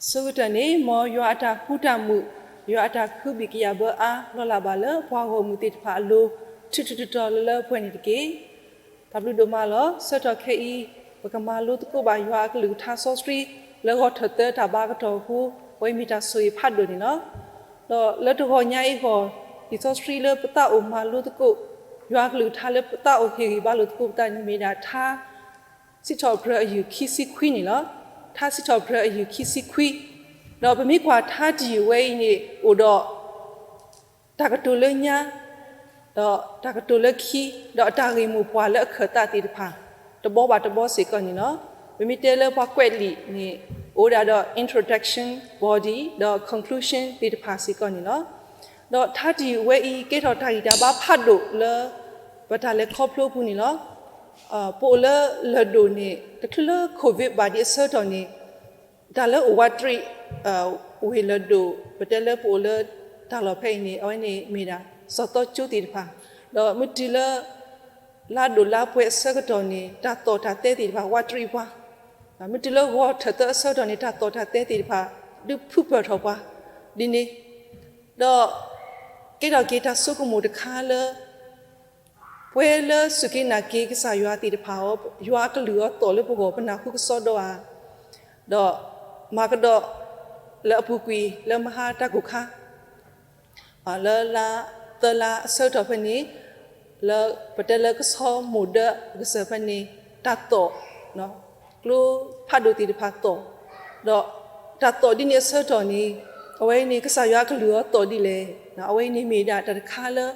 အဆိကတၢၢ်န့ၣ် မ်ယွၤအတၢ်ဃူတၢ်မုာ်, ယွၤအတၢ်ခုဘံၣ်ကယာ်ဘၢအါ လီၤလးဘၣ်လၢပှၤဂီၢ်မုၢ်သ့ၣ်တဖၣ်အလိၤ ထူးထူးတီၤတီၤလၢလၢပှဲၤပှဲၤန့ၣ်တက့ၢ်. တၢ်ဘျုးဒိၣ်မးလီၤ. ဆၢကတီၢ်ခဲအံၤ ပကမၤလိသကိးဘၣ်ယွၤအကလုၢ်ကထါစီဆှံ လၢဂီၤထီၣ်သၢတၢ်ဘါကတီၢ်အဃိ အဝဲမ့ၢ်တၢ်ဆိၣ်ဂ့ၤဖးဒိၣ်န့ၣ်လီၤ. ဒီးလၢတဂီၤညါအံၤအဂီၢ် လံာ်စီဆှံလၢပသးအိၣ်မၤလိသကိး ယွၤအကလုၢ်ကထါလၢပသးအိၣ်ဟ့ၣ်ဂံၢ်ဘါလိာ်သကိးပသးန့ၣ်မ့ၢ်ဒၣ်ထါ စံးထီၣ်ပတြၢၤအယုၢ်ခံဆံခွံန့ၣ်လီၤ. ထါစံးထီၣ်ပတြၢၤအယုၢ်ခံဆံခွံ, ဒီးပမ့ၢ်ကွၢ်ထါတယုၢ်ဝဲအံၤန့ၣ် အိၣ်ဒီး တၢ်ကတိၤလၢညါ, ဒီးတၢ်ကတိၤလၢခံ, ဒီးအတၢ်ဂ့ၢ်မိၢ်ပှၢ်လၢအခၢၣ်သးသ့ၣ်တဖၣ် တဘီဘၣ်တဘီစ့ၢ်ကီးန့ၣ်လီၤ. ပမ့ၢ်တဲလၢပှၤကွဲးလံာ်န့ၣ် အိၣ်ဝဲဒၣ်ဒီး introduction body ဒီး conclusion သ့ၣ်တဖၣ်စ့ၢ်ကီးန့ၣ်လီၤ. ဒီးထါတယုၢ်ဝဲအံၤ ကဲထီၣ်တၢ်ဂံၢ်တၢ်ဘါဖးဒိၣ်လၢ ပတၢ်လဲၤခီဖျိအပူၤန့ၣ်လီၤ. ပအိၣ်လၢလၢၢ်ဒိၣ်န့ၣ် တချုးလၢ COVID ဘၣ်ဒံးအဆၢကတီၢ်န့ၣ် တၢ်လၢအိၣ်ဝးတရံး ဝ့ၢ်လၢၢ်ဒိၣ် ပတဲလၢပအိၣ်လၢတၢ်လီၢ်ဖဲအံၤန့ၣ် အဝဲန့ၣ်မ့ၢ်ဒၣ် စီၤသီကၠိသ့ၣ်တဖၣ်, ဒီးမ့ၢ်တုၤလၢ လါဒိၣ်လါပှဲၤအဆၢကတီၢ်န့ၣ် တၢ်သီၣ်တၢ်သဲသ့ၣ်တဖၣ် ဝးတရံးပှၤ, မ့ၢ်တုၤလၢဂီၤထီၣ်သၢအဆၢကတီၢ်န့ၣ် တၢ်သီၣ်တၢ်သဲသ့ၣ်တဖၣ် ဒုးဖုးပၢၢ်ထီၣ်ပှၤ ဒ်န့ၣ်, ဒီး ကဲထီၣ်က့ၤတၢ်ဆိကမိၣ်တခါလၢ ပဝဲလၢစူၢ်က့ၤနာ်က့ၤကစၢ်ယွၤသ့ၣ်တဖၣ်အီၤ ယွၤအကလုၢ်အီၤသီၣ်လၢပဂီၢ် ပနၢ်ဟူကစီဒီဧါ, ဒီးမၤကဒီးလၢအပူၤကွံာ်လၢမဟါတၢ်ကိၢ်ခါ လၢလါသၢလါအဆၢကတီၢ်ဖဲန့ၣ် လၢပတဲလၢကဆီမိၢ်ဒၢကစၢၢ်ဖဲန့ၣ် တၢ်သီၣ် ကျိဖးဒိၣ်သ့ၣ်တဖၣ်သီၣ်, ဒီးတၢ်သီၣ်ဒ်န့ၣ်အဆၢကတီၢ်န့ၣ် အဝဲန့ၣ်ကစၢ်ယွၤအကလုၢ်အီၤသီၣ်ဒ်လဲၣ်, အဝဲန့ၣ်မ့ၢ်ဒၣ်တၢ်တခါလၢ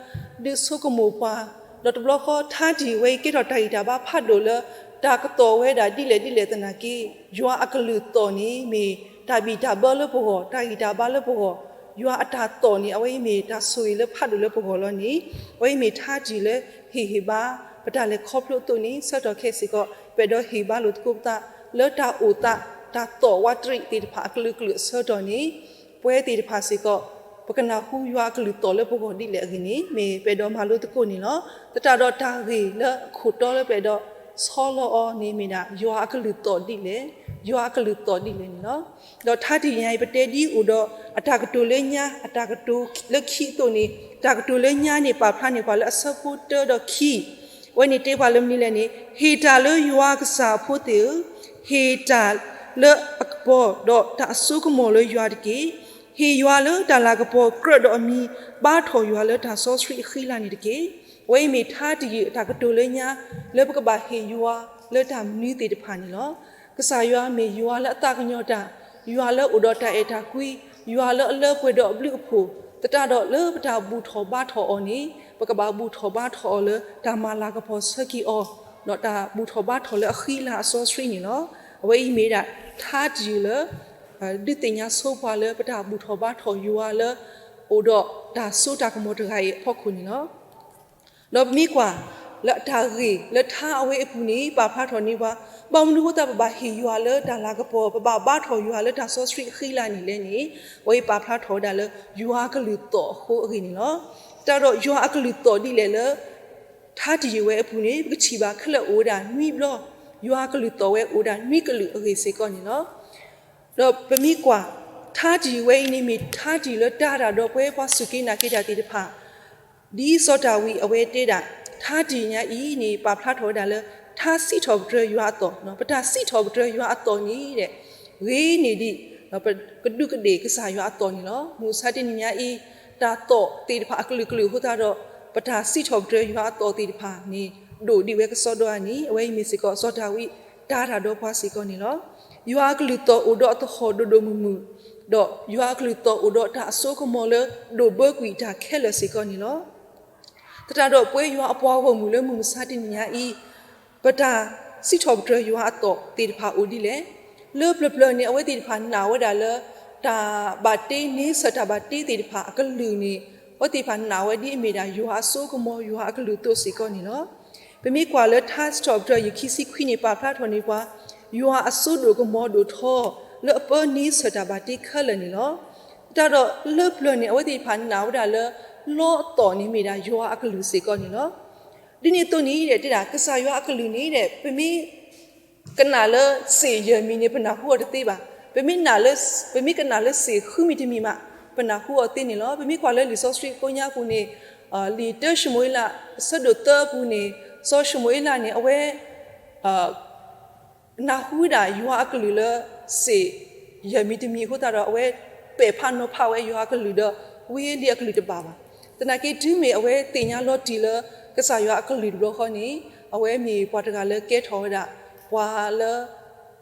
ဒုးဆိကမိၣ်ပှၤ, ဒီးတဘျီဃီထါတယုၢ်ဝဲအံၤ ကဲထီၣ်တၢ်ဂံၢ်တၢ်ဘါဖးဒိၣ်လၢ တၢ်ကသီၣ်ဝဲဒၣ်ဒ်လဲၣ်ဒ်လဲၣ်သနာ်က့ ယွၤအကလုၢ်သီၣ်န့ၣ် မ့ၢ်တၢ်ဘံၣ်တၢ်ဘၢလၢပဂီၢ် တၢ်ဂံၢ်တၢ်ဘါလၢပဂီၢ်, ယွၤအတၢ်သီၣ်န့ၣ် အဝဲအံၤမ့ၢ်တၢ်ဆိၣ်ဂ့ၤလၢဖးဒိၣ်လၢပဂီၢ်လီၤန့ၣ် အဝဲအံၤမ့ၢ်ထါတယုၢ်လၢဟ့ၣ်ဂံၢ်ဘါ ပတၢ်လဲၤခီဖျိအသိးန့ၣ် ဆၢကတီၢ်ခဲအံၤစ့ၢ်ကီး ပအဲၣ်ဒိးဟ့ၣ်ဂံၢ်ဘါလိာ်သကိးပသး လၢတၢ်အိၣ်သး တၢ်သီၣ်ဝးတရံးသ့ၣ်တဖၣ်အကလုာ်ကလုာ်အဆၢကတီၢ်န့ၣ် ပဝဲသ့ၣ်တဖၣ်စ့ၢ်ကီး ပကနၢ်ဟူယွၤအကလုၢ်သီၣ်လၢပဂီၢ်ဒ်လဲၣ်အဂ့ၢ်န့ၣ် မ့ၢ်ပအဲၣ်ဒိးမၤလိသကိးန့ၣ်လီၤ. သတးဒီးတၢ်ဂ့ၢ်လၢအခိၣ်တီလၢပအဲၣ်ဒိးဆီလီၤအီၤန့ၣ်မ့ၢ်ဒၣ် ယွၤအကလုၢ်သီၣ်ဒ်လဲၣ်, ယွၤအကလုၢ်သီၣ်ဒ်လဲၣ်န့ၣ်လီၤ. ဒီးထါတယုၢ်ညါအံၤ ပတဲဒ်အိၣ်ဒီး အတၢ်ကတိၤလၢညါ အတၢ်ကတိၤလၢခံအသိးန့ၣ် တၢ်ကတိၤလၢညါန့ၣ် ပာ်ဖျါန့ၢ်ပှၤလၢအဆၢဖိတၢဒီးခံ အဝဲန့ၣ်တဲပှၤလၢမနုၤလဲၣ်န့ၣ် ဟ့ၣ်တၢ်လၢယွၤကစၢ်အဖိသ့ၣ်ဧၢ, ဟ့ၣ်တၢ်လၢအကပီၤဒီးတၢ်အစိကမီၤလၢယွၤတက့ၢ်. ဟ့ၣ်ယွၤလၢတၢ်လၤကပီၤကြၢးဒီးအမံၤ ဘါထီၣ်ယွၤလၢတၢ်စီဆှံအဃံလၤန့ၣ်တက့ၢ်. အဝဲအံၤမ့ၢ်ထါတယုၢ်အတၢ်ကတိၤလၢညါ လၢပကဘၣ်ဟ့ၣ်ယွၤလၢတၢ်မနုၤသ့ၣ်တဖၣ်န့ၣ်လီၤ. ကစၢ်ယွၤမ့ၢ်ယွၤလၢအသးကညီၤတၢ်, ယွၤလၢအိၣ်ဒီးတၢ်အဲၣ်တၢ်ကွံ, ယွၤလၢအလၢပှဲၤဒီးအဘျုးအဖှိၣ်, သတးဒီးလၢပတၢ်ဘူၣ်ထီၣ်ဘါထီၣ်အီၤန့ၣ် ပကဘၣ်ဘူၣ်ထီၣ်ဘါထီၣ်အီၤလၢတၢ်မၤလၤကပီၤဆၢက့ၤအီၤ, ဒီးတၢ်ဘူၣ်ထီၣ်ဘါထီၣ်လၢအဃံလၤအစီဆှံန့ၣ်လီၤ. အဝဲအံၤမ့ၢ်ဒၣ်ထါတယုၢ်လၢ ဒုးသ့ၣ်ညါဆိပှၤလၢပတၢ်ဘူၣ်ထီၣ်ဘါထီၣ်ယွၤလၢ အိၣ်ဒီးတၢ်စိတၢ်ကမီၤတဂၤအံၤအဖီခိၣ်န့ၣ်လီၤ. ဒီးပမ့ၢ်ကွၢ်လၢအတၢ်ဂ့ၢ်လၢထါအဝဲအပူၤန့ၣ် ပာ်ဖျါထီၣ်န့ၢ်ပှၤ ဘၣ်မနုၤအဃိသတးပဘၣ်ဟ့ၣ်ယွၤလၢတၢ်လၤကပီၤ ပဘၣ်ဘါထီၣ်ယွၤလၢတၢ်စီဆှံအဃံလၤန့ၣ်လဲၣ်န့ၣ် အဝဲအံၤပာ်ဖျါထီၣ်ဝဲဒၣ်လၢယွၤအကလုၢ်သီၣ်အဃိအဂ့ၢ်န့ၣ်လီၤ. တၢ်ဒီးယွၤအကလုၢ်သီၣ်ဒ်လဲၣ်လၢ ထါတယုၢ်ဝဲအပူၤန့ၣ် ပကထံၣ်ဘၣ်ခဲလၢာ်အိၣ်ဝဲဒၣ်နွံဘျီ, ယွၤအကလုၢ်သီၣ်ဝဲအိၣ်ဝဲဒၣ်နွံကလုာ်အဂ့ၢ်စ့ၢ်ကီးန့ၣ်လီၤ. ဒီးပမ့ၢ်ကွၢ် ထါတယုၢ်ဝဲအံၤန့ၣ်မ့ၢ်ထါတယုၢ်လၢတၢ်တၢ်ဒီးပဝဲပှၤစူၢ်က့ၤနာ်က့ၤတၢ်သ့ၣ်တဖၣ် ဒ်စီၤဒၤဝံးအဝဲတဲဒၣ် ထါတယုၢ်ညါအံၤန့ၣ် ပာ်ဖျါထီၣ်ဝဲဒၣ်လၢ ထါစံးထီၣ်ပတြၢၤယွၤအသီၣ်, ပတၢ်စံးထီၣ်ပတြၢၤယွၤအသီၣ်န့ၣ်ဒီး ဂ့ၤန့ၢ်ဒံး ပကဒူးကဒ့ၣ်ကစၢ်ယွၤအသီၣ်န့ၣ်လီၤ. မုၢ်မဆါတနံၤညါအံၤ တၢ်သီၣ်သ့ၣ်တဖၣ်အကလုာ်ကလုာ်အဃိသတးဒီး ပတၢ်စံးထီၣ်ပတြၢၤယွၤအသီၣ်သ့ၣ်တဖၣ်န့ၣ် ဒိၣ်ဒံးဝဲကစီဒီဧါန့ၣ် အဝဲအံၤမ့ၢ်စ့ၢ်ကီး စီၤဒၤဝံးတၢ်တၢ်ဒီးပှၤစ့ၢ်ကီးန့ၣ်လီၤ. ယွၤအကလုၢ်သီၣ်အိၣ်ဒီးအသဟီၣ်ဒိၣ်ဒိၣ်မုၢ်မုၢ်, ဒီးယွၤအကလုၢ်သီၣ်အိၣ်ဒီးတၢ်အစိကမီၤလၢဒိၣ်ဘၢကွံာ်တၢ်ခဲလၢာ်စ့ၢ်ကီးန့ၣ်လီၤ. သတးဒီးပဝဲယွၤအပှၤဂီၢ်မုၢ်လၢမုၢ်မဆါတနံၤညါအံၤ ပတၢ်စံးထီၣ်ပတြၢၤယွၤအသီၣ်သ့ၣ်တဖၣ်အိၣ်ဒ်လဲၣ်. လၢပျၢၤပျၢၤန့ၣ် အဝဲသ့ၣ်တဖၣ်နာ်ဝဲဒၣ်လၢ တၢ်ဘၣ်တ့န့ဆၢၣ်တၢ်ဘၣ်တ့သ့ၣ်တဖၣ်အကလုာ်န့ၣ် အဝဲသ့ၣ်တဖၣ်နာ်ဝဲဒ်အမ့ၢ်ဒၣ်ယွၤအစိကမီၤယွၤအကလုၢ်အသိးစ့ၢ်ကီးန့ၣ်လီၤ. ပမ့ၢ်ကွၢ်လၢထါစံးထီၣ်ပတြၢၤယုၢ်ခံဆံခွံန့ၣ် ပာ်ဖျါထီၣ်န့ၢ်ပှၤ ယွၤအစိဒိၣ်ကမီၤဒိၣ်ထီ လၢအပၢန့ဆၢၣ်တၢ်ဘၣ်တ့ခဲလၢာ်န့ၣ်လီၤ. သတးဒီးလၢပျၢၤန့ၣ် အဝဲသ့ၣ်တဖၣ်နာ်ဝဲဒၣ်လၢ လီအသီၣ်န့ၣ်မ့ၢ်ဒၣ်ယွၤအကလုၢ်စ့ၢ်ကီးန့ၣ်လီၤ. ဒ်န့ၣ်အသိးန့ၣ်ဒီး တဲဒၣ်ကစၢ်ယွၤအကလုၢ်န့ၣ်ဒီး ပမ့ၢ် ကနၣ်လၢစ့ၣ်ယဲၢ်မံၤန့ၣ် ပနၢ်ဟူအီၤတသ့ဘၣ်. ပမ့ၢ်နာ်လၢ ပမ့ၢ်ကနာ်လၢစ့ၣ်ဃုမံၤတမံၤမး ပနၢ်ဟူအီၤသ့န့ၣ်လီၤ. ပမ့ၢ်ကွၢ်လၢလံာ်စီဆှံအကိညါပူၤန့ၣ် လံာ်တၢၡမူၤအ့လး အဆၢဒိၣ်သၢအပူၤန့ၣ် စီၤၡမူၤအ့လးန့ၣ် အဝဲ နၢ်ဟူဝဲဒၣ်ယွၤအကလုၢ်လၢ စ့ၣ်ယဲၢ်မံၤတမံၤအဃိသတးဒီး အဝဲပဲာ်ဖးနီၤဖးဝဲယွၤအကလုၢ်ဒီး ဝံလံအကလုၢ်တဘၣ်ဘၣ်. သနာ်က့တုၤမ့ၢ်အဝဲသ့ၣ်ညါလီၤတံၢ်လၢ ကစၢ်ယွၤအကလုၢ်တဘျီဃီန့ၣ် အဝဲမ့ၢ်ပှၤတဂၤလၢကဲထီၣ်ဝဲဒၣ် ပှၤလၢ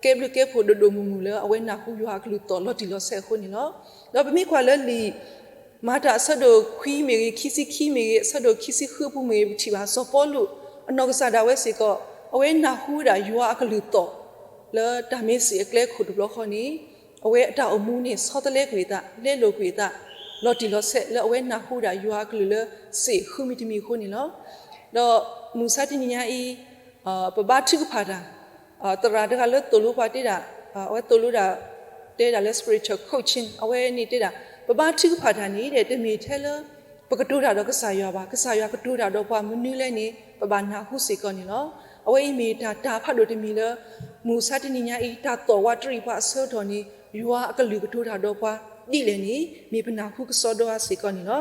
ကဲဘျုးကဲဖှိၣ်ဒိၣ်ဒိၣ်မုၢ်မုၢ်လၢ အဝဲနၢ်ဟူယွၤအကလုၢ်သီၣ်လီၤတံၢ်လီၤဆဲးအဃိန့ၣ်လီၤ. ဒီးပမ့ၢ်ကွၢ်လၢလံာ် မၤတၢ်အဆၢဒိၣ်ခွံမ့ၢ်ဂ့ၤ, ခံဆံခံမ့ၢ်ဂ့ၤ, အဆၢဒိၣ်ခံဆံဃုအပူၤမ့ၢ်ဂ့ၤ ပထံၣ်ဘၣ်စီၤပီလူး အနီၢ်ကစၢ်ဒၣ်ဝဲစ့ၢ်ကီး အဝဲနၢ်ဟူဝဲဒၣ်ယွၤအကလုၢ်သီၣ် လၢတၢ်မ့ၢ်စ့ၣ်အကျဲခိၣ်တဘျီဃီန့ၣ် အဝဲအတၢ်အိၣ်မူန့ၣ် ဆီတလဲကွံာ်အသး လဲလိာ်ကွံာ်အသး လီၤတံၢ်လီၤဆဲးလၢအဝဲနၢ်ဟူဝဲဒၣ်ယွၤအကလုၢ်လၢ စ့ၣ်ဃုမံၤတမံၤအဃိန့ၣ်လီၤ. ဒီးမုၢ်မဆါတနံၤညါအံၤ ပဘါထုကဖၣ်တၢ် သရၣ်တဂၤလၢသိၣ်လိပှၤတဲဒၣ် အဝဲသိၣ်လိဒၣ် တဲဒၣ်လၢ spiritual coaching အဝဲန့ၣ်တဲဒၣ် ပဘါထုကဖၣ်တၢ်န့ၣ်ဒီး တမ့ၢ်ထဲလၢ ပကတိၤတၢ်ဒီးကစၢ်ယွၤဘၣ်, ကစၢ်ယွၤကတိၤတၢ်ဒီးပှၤမနုၤလဲၣ်န့ၣ် ပဘၣ်နၢ်ဟူစ့ၢ်ကီးန့ၣ်လီၤ. အဝဲအံၤမ့ၢ်တၢ်တၢ်ဖးဒိၣ်တမံၤလၢ မုၢ်မဆါတနံၤညါအံၤ တၢ်သီၣ်ဝးတရံးပှၤအဆၢကတီၢ်န့ၣ် ယွၤအကလုၢ်ကတိၤတၢ်ဒီးပှၤဒ်လဲၣ်န့ၣ် မ့ၢ်ပနၢ်ဟူကစီဒီအါစ့ၢ်ကီးန့ၣ်လီၤ.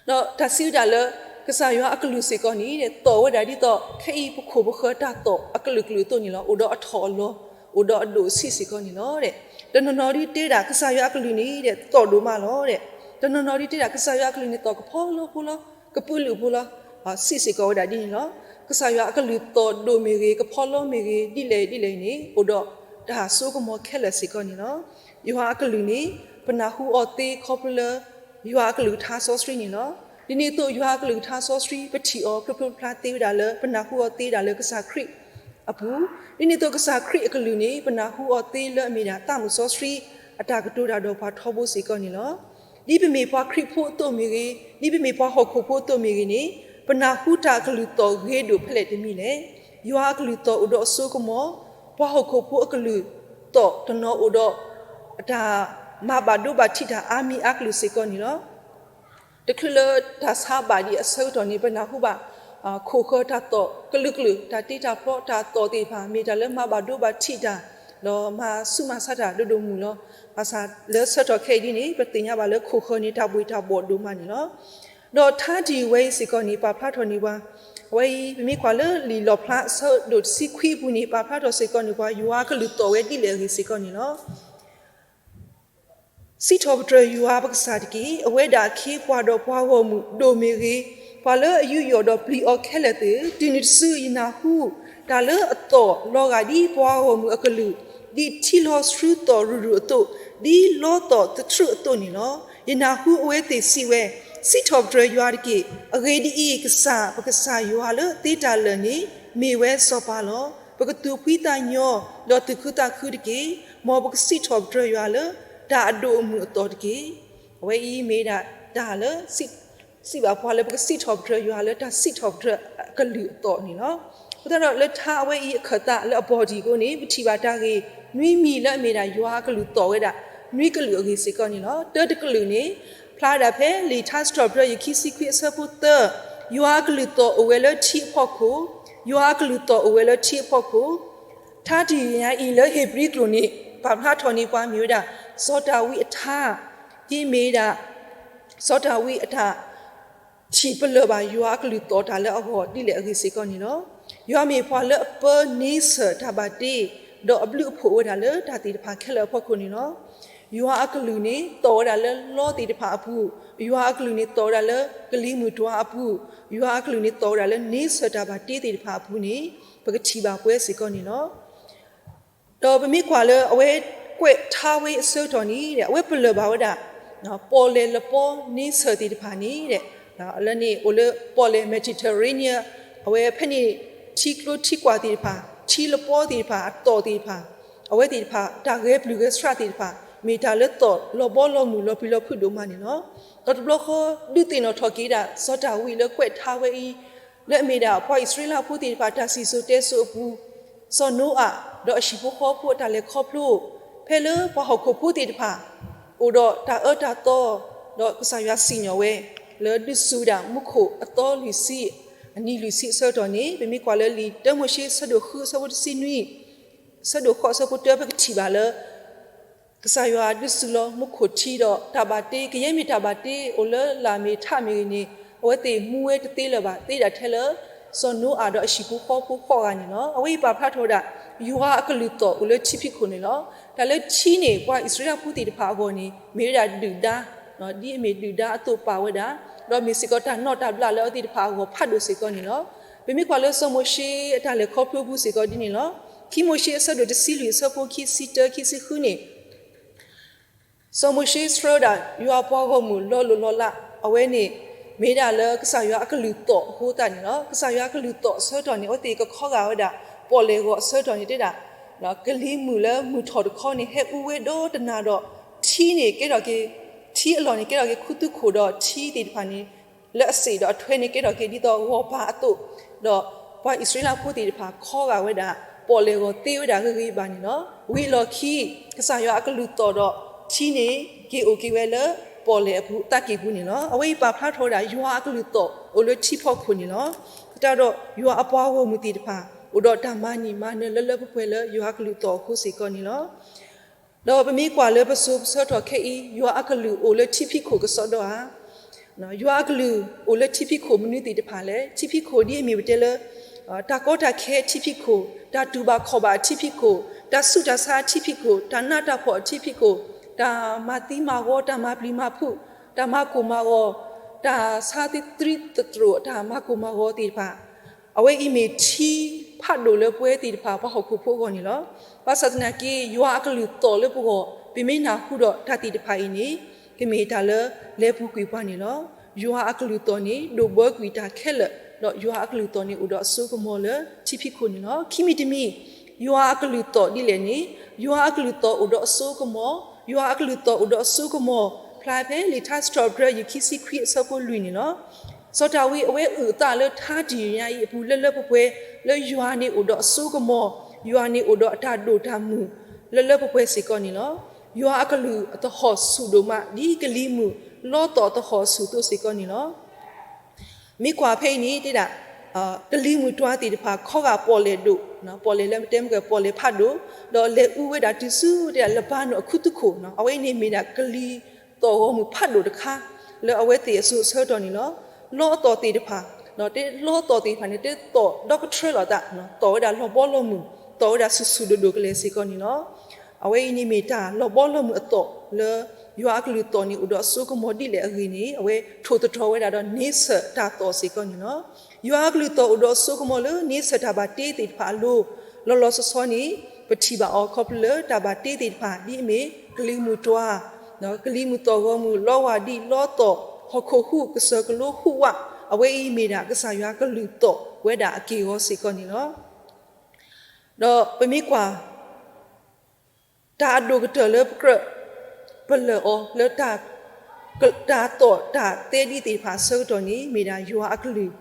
ဒီးတၢ်စံးဝဲဒၣ်လၢ ကစၢ်ယွၤအကလုၢ်စ့ၢ်ကီးန့ၣ် သီၣ်ဝဲဒၣ်ဒ်သိး ခဲအံၤပခိၣ်ပဃၢၤတၢ်သီၣ်အကလုာ်ကလုာ်အသိးန့ၣ်လီၤ. အိၣ်ဒီးအထီၣ်အလီၤ, အိၣ်ဒီးအဒိၣ်အဆံးစ့ၢ်ကီးန့ၣ်လီၤ. တနီၤနီၤဒ်တဲဒၣ် ကစၢ်ယွၤအကလုၢ်န့ၣ် သီၣ်ဒိၣ်မးလီၤ. တနီၤနီၤဒ်တဲဒၣ် ကစၢ်ယွၤအကလုၢ်န့ၣ်သီၣ်ကဖီလီဖိလီၤ, ကပုာ်လုးဖိလီၤ, စံးစ့ၢ်ကီးဝဲဒၣ်ဒ်န့ၣ်လီၤ. ကစၢ်ယွၤအကလုၢ်သီၣ်ဒိၣ်မ့ၢ်ဂ့ၤ, ကဖီလီမ့ၢ်ဂ့ၤ, ဒ်လဲၣ်ဒ်လဲၣ်န့ၣ် အိၣ်ဒီးတၢ်စိကမီၤခဲလၢာ်စ့ၢ်ကီးန့ၣ်လီၤ. ယွၤအကလုၢ်န့ၣ် ပနၢ်ဟူအီၤသ့ခီဖျိလၢ ယွၤအကလုၢ်ကထါစီဆှံန့ၣ်လီၤ. ဒ်န့ၣ်အသိး ယွၤအကလုၢ်ကထါစီဆှံ ပထံၣ်အီၤဖျိဖျိဖျါဖျါသ့ဝဲဒၣ်လၢ ပနၢ်ဟူအီၤသ့ဒၣ်လၢကစၢ်ခရံာ်အပူၤ, ဒ်န့ၣ်အသိးကစၢ်ခရံာ်အကလုၢ်န့ၣ် ပနၢ်ဟူအီၤသ့လၢအမ့ၢ်ဒၣ်သးမုၢ်စီဆှံ အတၢ်ကတိၤတၢ်ဒီးပှၤထီဘိစ့ၢ်ကီးန့ၣ်လီၤ. ဒ်ပမ့ၢ်ပှၤခရံာ်ဖိအသိးမ့ၢ်ဂ့ၤ, ဒ်ပမ့ၢ်ပှၤဟီၣ်ခိၣ်ဖိအသိးမ့ၢ်ဂ့ၤန့ၣ် ပနၢ်ဟူတၢ်အကလုၢ်သီၣ်ဂ့ၤဒိၣ်ဖဲလဲၣ်တမံၤလဲၣ်. ယွၤအကလုၢ်သီၣ်အိၣ်ဒီးအစိကမီၤ, ပှၤဟီၣ်ခိၣ်ဖိအကလုၢ်သီၣ်တနီၤအိၣ်ဒီး အတၢ်မၤဘၣ်ဒိဘၣ်ထံးတၢ်အါမံၤအါကလုာ်စ့ၢ်ကီးန့ၣ်လီၤ. တချုးလၢတၢ်ဆါဘၣ်ဒံးအဆၢကတီၢ်န့ၣ် ပနၢ်ဟူဘၣ် ခိၣ်ဃၢၤတၢ်သီၣ်ကလုာ်ကလုာ် တၢ်တ့တၢ်ဖျီတၢ်သီၣ်သ့ၣ်တဖၣ် မ့ၢ်တၢ်လၢမၤဘၣ်ဒိဘၣ်ထံးတၢ် ဒီးမၤဆူးမၤဆါတၢ်ဒိၣ်ဒိၣ်မုၢ်လီၤ. ဘၣ်ဆၣ်လၢဆၢကတီၢ်ခဲအံၤဒ်န့ၣ် ပသ့ၣ်ညါဘၣ်လၢခိၣ်ဃၢၤန့ၣ် တၢ်ဘှ့ၣ်တၢ်ဘှီၣ်ဒိၣ်မးန့ၣ်လီၤ. ဒီးထါတံၢ်ဝဲအံၤစ့ၢ်ကီးန့ၣ် ပာ်ဖျါထီၣ်န့ၢ်ပှၤ အဝဲအံၤ ပမ့ၢ်ကွၢ်လၢလံာ်လီၣ်ဖျါအဆၢဒိၣ်တဆံခွံအပူၤန့ၣ် ပာ်ဖျါထီၣ်စ့ၢ်ကီးန့ၢ်ပှၤ ယွၤအကလုၢ်သီၣ်ဝဲဒ်လဲၣ်အဂ့ၢ်စ့ၢ်ကီးန့ၣ်လီၤ. စံးထီၣ်ပတြၢၤယွၤပကစၢ်တက့ၢ်. အဝဲဒၣ်အခ့အပှၤဒီးပှၤဂီၢ်မုၢ်ဒိၣ်မ့ၢ်ဂ့ၤ, ပှၤလၢအယူးယီၣ်ဒီးပျံၤအီၤခဲလၢာ်သ့ၣ်ဧၢ, တုၤနုၤတစုယနၢ်ဟူ တၢ်လၢအသီၣ်လီၤဂာ်ဒ်ပှၤဂီၢ်မုၢ်အကလုၢ်, ဒ်ထံလီၤဆှုသီၣ်ရူၢ်ရူၢ်အသိး, ဒ်လီသီၣ်သထြူးအသိးန့ၣ်လီၤ. ယနၢ်ဟူအဝဲသ့ၣ်စံးဝဲ, စံးထီၣ်ပတြၢၤယွၤတက့ၢ်. အဂ့ၢ်ဒ်အံၤ, ကစၢ် ပကစၢ်ယွၤလၢသ့တၢ်လၢာ်န့ၣ် မ့ၢ်ဝဲစီၤပၤလီၤ. ပကသူၣ်ဖှံသးညီ ဒီးသူၣ်ခုသးခုတက့ၢ်. မ်ပကစံးထီၣ်ပတြၢၤယွၤလၢ တၢ်အဒိၣ်အမုၢ်အသီၣ်တက့ၢ်. အဝဲအံၤမ့ၢ်ဒၣ်တၢ်လၢ စံးဘၣ်ပှၤလၢပကစံးထီၣ်ပတြၢၤယွၤလၢတၢ်စံးထီၣ်ပတြၢၤအကလုၢ်အသီၣ်န့ၣ်လီၤ. အဃိသတးဒီးလၢထါအဝဲအံၤအခၢၣ်သးလၢအဘီၣ်တံၢ်အဃိန့ၣ် ပထံၣ်ဘၣ်တၢ်ဂ့ၢ်နွံမံၤလၢအမ့ၢ်ဒၣ်ယွၤအကလုၢ်သီၣ်ဝဲဒၣ် နွံကလုာ်အဂ့ၢ်စ့ၢ်ကီးန့ၣ်လီၤ. တၢတကလုာ်န့ၣ် ဖျါဝဲဒၣ်ဖဲလံာ်ထါစံးထီၣ်ပတြၢၤယွၤခံဆံခွံအဆၢဖိသၢ, ယွၤအကလုၢ်သီၣ်အိၣ်ဝဲလၢထံအဖီခိၣ်, ယွၤအကလုၢ်သီၣ်အိၣ်ဝဲလၢထံအဖီခိၣ် ထါတံၢ်ညါအံၤလၢဧ့ၤဘြံၤကျိာ်န့ၣ် ပာ်ဖျါထီၣ်န့ၢ်ပှၤမ့ၢ်ဝဲဒၣ် စီၤဒၤဝံးအထါ, ဒ်မ့ၢ်ဒၣ် စီၤဒၤဝံးအတၢ် ထံၣ်ပလၢၢ်ဘၣ်ယွၤအကလုၢ်သီၣ်တၢ်လၢအဂီၢ်ဒ်လဲၣ်အဂ့ၢ်စ့ၢ်ကီးန့ၣ်လီၤ. ယွၤမ့ၢ်ပှၤလၢအပၢန့ဆၢၣ်တၢ်ဘၣ်တ့, ဒီးအဘျုးအဖှိၣ်အိၣ်ဝဲဒၣ်လၢတၢ်သ့ၣ်တဖၣ်ခဲလၢာ်အဖီခိၣ်န့ၣ်လီၤ. ယွၤအကလုၢ်န့ၣ် သီၣ်ဝဲဒၣ်လၢလီသ့ၣ်တဖၣ်အပူၤ, ယွၤအကလုၢ်န့ၣ် သီၣ်ဝဲဒၣ်လၢကလံၤမုၢ်တွၤအပူၤ, ယွၤအကလုၢ်န့ၣ် သီၣ်ဝဲဒၣ်လၢန့ဆၢၣ်တၢ်ဘၣ်တ့သ့ၣ်တဖၣ်အပူၤန့ၣ် ပကထံၣ်ဘၣ်ပှဲၤစ့ၢ်ကီးန့ၣ်လီၤ. ဒီးပမ့ၢ်ကွၢ်လၢအဝဲကွဲးထါဝဲအဆၢကတီၢ်န့ၣ် အဝဲပလၢၢ်ဘၣ်ဝဲဒၣ် ပီၣ်လဲၣ်လပီန့ဆၢၣ်သ့ၣ်တဖၣ်န့ၣ် လၢန့ၣ်အိၣ်လၢပီၣ်လဲၣ် Mediterranean အဝဲဖဲန့ၣ် ထံကျိထံကွာ်သ့ၣ်တဖၣ် ထံလပီသ့ၣ်တဖၣ် အသီၣ်သ့ၣ်တဖၣ် အဝဲသ့ၣ်တဖၣ် တၢ်ဂဲၤပျုၢ်ဂဲၤဆှးသ့ၣ်တဖၣ် မ့ၢ်တၢ်လၢသီၣ်လီၤဘီလီၤမုၢ်လီၤပျံၤလီၤဖုးဒိၣ်မးန့ၣ်လီၤ. ဒီးတဘျီဃီ ဒုးသ့ၣ်နီၣ်ထီၣ်က့ၤဒၣ် စီၤဒၤဝံးလၢကွဲးထါဝဲအံၤ လၢအမ့ၢ်ဒၣ်ပှၤအံၣ်စရ့လးဖိသ့ၣ်တဖၣ် တၢ်စံၣ်စိၤတဲစိၤအပူၤ, စီၤနိအၤ ဒီးအဟံၣ်ဖိဃီဖိအတၢ်လဲၤခီဖျိ, ဖဲလၢပှၤဟီၣ်ခိၣ်ဖိသ့ၣ်တဖၣ် အိၣ်ဒီးတၢ်အၢတၢ်သီ, ဒီးကစၢ်ယွၤစံၣ်ညီၣ်ဝဲ လၢဒုးစူၤဝဲဒၣ်မူခိၣ်အသီလွံၢ်ဆံ, အနံၤလွံၢ်ဆံအဆၢကတီၢ်န့ၣ် ပမ့ၢ်ကွၢ်လၢလံာ်တၢမိၤၡ့ ဆၢဒိၣ်ဃု အဆၢဖိတဆံနွံ, ဆၢဒိၣ်ဃိး အဆၢဖိတၢ ပကထံၣ်ဘၣ်လၢ ကစၢ်ယွၤဒုးစူၤလီၤမူခိၣ်ထံဒီး တၢ်ဘၣ်တ့ ကယဲၢ်မ့ၢ်တၢ်ဘၣ်တ့အိၣ်လၢလၢၢ်မ့ၢ်ထးမ့ၢ်ဂ့ၤန့ၣ် အဝဲသ့ၣ်မူဝဲတသ့လၢၤဘၣ် သ့ဒၣ်ထဲလၢ စီၤနိအၤဒီးအဟံၣ်ဖိဃီဖိဃီဂၤန့ၣ်လီၤ. အဝဲအံၤပာ်ဖျါထီၣ်ဝဲဒၣ် ယွၤအကလုၢ်သီၣ်အိၣ်လၢထံဖံးခိၣ်န့ၣ်လီၤ. တၢ်လၢထံန့ၣ် ပှၤအံၣ်စရ့လးဖိသ့ၣ်တဖၣ်အဂီၢ်န့ၣ် မ့ၢ်ဝဲဒၣ်ဒုၣ်ဒါ ဒ်အမ့ၢ်ဒုၣ်ဒါအသိးပာ်ဝဲဒၣ်, ဒီးမ့ၢ်စ့ၢ်ကီးတၢ်နီၣ်တၢ်ဘျးလၢအဝဲသ့ၣ်တဖၣ်အဂီၢ်ဖးဒိၣ်စ့ၢ်ကီးန့ၣ်လီၤ. ပမ့ၢ်ကွၢ်လၢစီၤမိၤၡ့အတၢ်လဲၤခီဖျိပူၤစ့ၢ်ကီးဒ်န့ၣ်လီၤ. ခံမိၤၡ့အဆၢဒိၣ်တဆံလွံၢ်အဆၢဖိခံဆံတၢ ခံဆံဃုန့ၣ် စီၤမိၤၡ့ဆှၢဝဲဒၣ် ယွၤအပှၤဂီၢ်မုၢ်လီၤလိၢ်လီၤလး အဝဲန့ၣ် မ့ၢ်ဒၣ်လၢကစၢ်ယွၤအကလုၢ်သီၣ်အဃိသတးန့ၣ်လီၤ. ကစၢ်ယွၤအကလုၢ်သီၣ်အဆၢကတီၢ်န့ၣ် အဝဲသ့ၣ်ကခီဂာ်ဝဲဒၣ် ပီၣ်လဲၣ်ဂီၤအဆၢကတီၢ်န့ၣ်တဲဒၣ် ကလံၤမုၢ်လၢမုၢ်ထီၣ်တခီန့ၣ် ဟဲအူဝဲဒီတနၤဒီး ထံန့ၣ်ကဲထီၣ်က့ၤ ထံအလီၢ်န့ၣ် ကဲထီၣ်က့ၤခူသူၣ်ခိၣ်ဒီးထံသ့ၣ်တဖၣ်န့ၣ် လၢအစ့ၣ်ဒီးအထွဲန့ၣ်ကဲထီၣ်က့ၤဒ်သိးဂီၤပၤအသိး, ဒီးပှၤအံၣ်စရ့လးဖိသ့ၣ်တဖၣ်ခီဂာ်ဝဲဒၣ် ပီၣ်လဲၣ်ဂီၤသ့ဝဲဒၣ်ဂ့ၤဂ့ၤဘၣ်န့ၣ်လီၤ. ဝံၤအလီၢ်ခံ ကစၢ်ယွၤအကလုၢ်သီၣ်ဒီးထံန့ၣ် က့ၤအိၣ်က့ၤဝဲလၢပီၣ်လဲၣ်အပူၤသးကံၢ်ပူၤန့ၣ်လီၤ. အဝဲအံၤပာ်ဖျါထီၣ်ဝဲဒၣ် ယွၤအကလုၢ်သီၣ်အိၣ်လၢထံဖီခိၣ်န့ၣ်လီၤ. သတးဒီးယွၤအပှၤဂီၢ်မုၢ်သ့ၣ်တဖၣ် အိၣ်ဒီးတၢ်မၤန့ၢ်မၤနၢၤလၢလၢပှဲၤပှဲၤလၢယွၤအကလုၢ်သီၣ်အဃိစ့ၢ်ကီးန့ၣ်လီၤ. ဒီးပမ့ၢ်ကွၢ်လၢပစိၤပဆၢကတီၢ်ခဲအံၤ ယွၤအကလုၢ်အိၣ်လၢထံဖံးခိၣ်ကစီဒီဧါ. ယွၤအကလုၢ်အိၣ်လၢထံဖံးခိၣ်မနုၤသ့ၣ်တဖၣ်လဲၣ်. ထံဖံးခိၣ်ဒ်အမ့ၢ်ပတဲလၢ တၢ်ကီတၢ်ခဲအထံဖံးခိၣ်, တၢ်တူၢ်ဘၣ်ခီၣ်ဘၣ်အထံဖံးခိၣ်, တၢ်ဆူးတၢ်ဆါအထံဖံးခိၣ်, တၢ်နးတၢ်ဖှီၣ်အထံဖံးခိၣ်, တၢ်မၤသံမၤဂီၤ, တၢ်မၤပျံၤမၤဖုး, တၢ်မၤကိၢ်မၤဂီၤ, တၢ်ဆါသံသရံးသတြိာ်, တၢ်မၤကိၢ်မၤဂီၤသ့ၣ်တဖၣ် အဝဲအံၤမ့ၢ်ထံဖးဒိၣ်လၢပဝဲသ့ၣ်တဖၣ်ပှၤဟီၣ်ခိၣ်ဖိအဂီၢ်န့ၣ်လီၤ. ဘၣ်ဆၣ်သနာ်က့ ယွၤအကလုၢ်သီၣ်လၢပဂီၢ် ပမ့ၢ်နၢ်ဟူဒီးတၢ်သ့ၣ်တဖၣ်အံၤန့ၣ် ကမ့ၢ်တၢ်လၢလဲၤပူၤကွံာ်ပှၤန့ၣ်လီၤ. ယွၤအကလုၢ်သီၣ်န့ၣ် ဒိၣ်ဘှီကွံာ်တၢ်ခဲလၢာ်, ဒီးယွၤအကလုၢ်သီၣ်န့ၣ်အိၣ်ဒီးအစိကမီၤလၢထံဖံးခိၣ်န့ၣ်လီၤ. ခံမံၤတမံၤ ယွၤအကလုၢ်သီၣ်ဒ်လဲၣ်န့ၣ် ယွၤအကလုၢ်သီၣ်အိၣ်ဒီးအစိကမီၤ, ယွၤအကလုၢ်သီၣ်အိၣ်ဒီးအစိကမီၤ ဖျါဖဲလံာ်ထါစံးထီၣ်ပတြၢၤ ယခံဆံခွံအဆၢဖိလွံၢ်န့ၣ်လီၤ. စီၤဒၤဝံးအဝဲအုၣ်အသးလၢထါတယုၢ်ညါအံၤအပူၤလၢလၢပှဲၤပှဲၤ လၢယွၤန့ၣ်အိၣ်ဒီးအစိကမီၤ, ယွၤန့ၣ်အိၣ်ဒီးအတၢ်ဒိၣ်တၢ်မုၢ် လၢလၢပှဲၤပှဲၤစ့ၢ်ကီးန့ၣ်လီၤ. ယွၤအကလုၢ်အသဟီၣ်ဆူၣ်ဒိၣ်မး ဒ်ကလံၤမုၢ်လီသီၣ်အသဟီၣ်ဆူၣ်အသိးစ့ၢ်ကီးန့ၣ်လီၤ. မ့ၢ်ကွၢ်ဖဲအံၤန့ၣ်တဲဒၣ် ကလံၤမုၢ်တွၤသ့ၣ်တဖၣ်ခီဂာ်ပီၣ်လဲၣ်ဒိၣ်, ပီၣ်လဲၣ်လၢတဲမ့ၢ်ကပီၣ်လဲၣ်ဖးဒိၣ်, ဒီးလဲၤအူဝဲဒၣ်တုၤဆူတဲဒၣ်လၢဘၤနိၣ်အခူသူၣ်ခိၣ်, အဝဲအံၤန့ၣ်မ့ၢ်ဒၣ်ကလံၤသီၣ်ဂီၢ်မုၢ်ဖးဒိၣ်တခါ လၢအဝဲသ့ၣ်အစိၤအဆၢကတီၢ်န့ၣ်လီၤ. လီသီၣ်သ့ၣ်တဖၣ်, တဲလီသီၣ်သ့ၣ်တဖၣ်န့ၣ် တဲသီၣ်ဒီကထြၢလီၤသး, သီၣ်ဝဲဒၣ်လီၤဘီလီၤမုၢ်, သီၣ်ဝဲဒၣ်ဆူၣ်ဆူၣ်ဒိၣ်ဒိၣ်ကလဲာ်စ့ၢ်ကီးန့ၣ်လီၤ. အဝဲအံၤန့ၣ်မ့ၢ်တၢ်လီၤဘီလီၤမုၢ်အသီၣ်လၢ ယွၤအကလုၢ်သီၣ်န့ၣ်အိၣ်ဒီးအစိကမီၤဒ်လဲၣ်အဂ့ၢ်န့ၣ် အဝဲထိၣ်သတြီၤဝဲဒၣ်ဒီးန့ဆၢၣ်တၢ်သီၣ်စ့ၢ်ကီးန့ၣ်လီၤ. ယွၤအကလုၢ်သီၣ်အိၣ်ဒီးအစိကမီၤလၢန့ဆၢၣ်တၢ်ဘၣ်တ့သ့ၣ်တဖၣ်အလိၤ, လီၤလီၤဆီဆီန့ၣ် ပထံၣ်ဘၣ်အီၤခီဖျိလၢတၢ်ဘၣ်တ့သ့ၣ်တဖၣ် ဒ်အမ့ၢ်ကလံၤမုၢ်တွၤ, ကလံၤမုၢ်သီၣ်ဂီၢ်မုၢ် လီဝၢ်ဒံး လီသီၣ် ဟီၣ်ခိၣ်ဟူး ကစၢၢ်ကလိဟူးဝး, အဝဲအံၤမ့ၢ်ဒၣ်ကစၢ်ယွၤကလုၢ်သီၣ်ဝဲဒၣ်အက့ၢ်အဂီၤစ့ၢ်ကီးန့ၣ်လီၤ. ဒီးပမ့ၢ်ကွၢ် တၢ်အဒိၣ်ကတၢၢ်လၢပကြၢးပလၢၢ်အီၤလၢ တၢ်သီၣ်တၢ်သဲဒ်သ့ၣ်တဖၣ်အဆၢကတီၢ်န့ၣ် မ့ၢ်ဒၣ်ယွၤအကလုၢ်,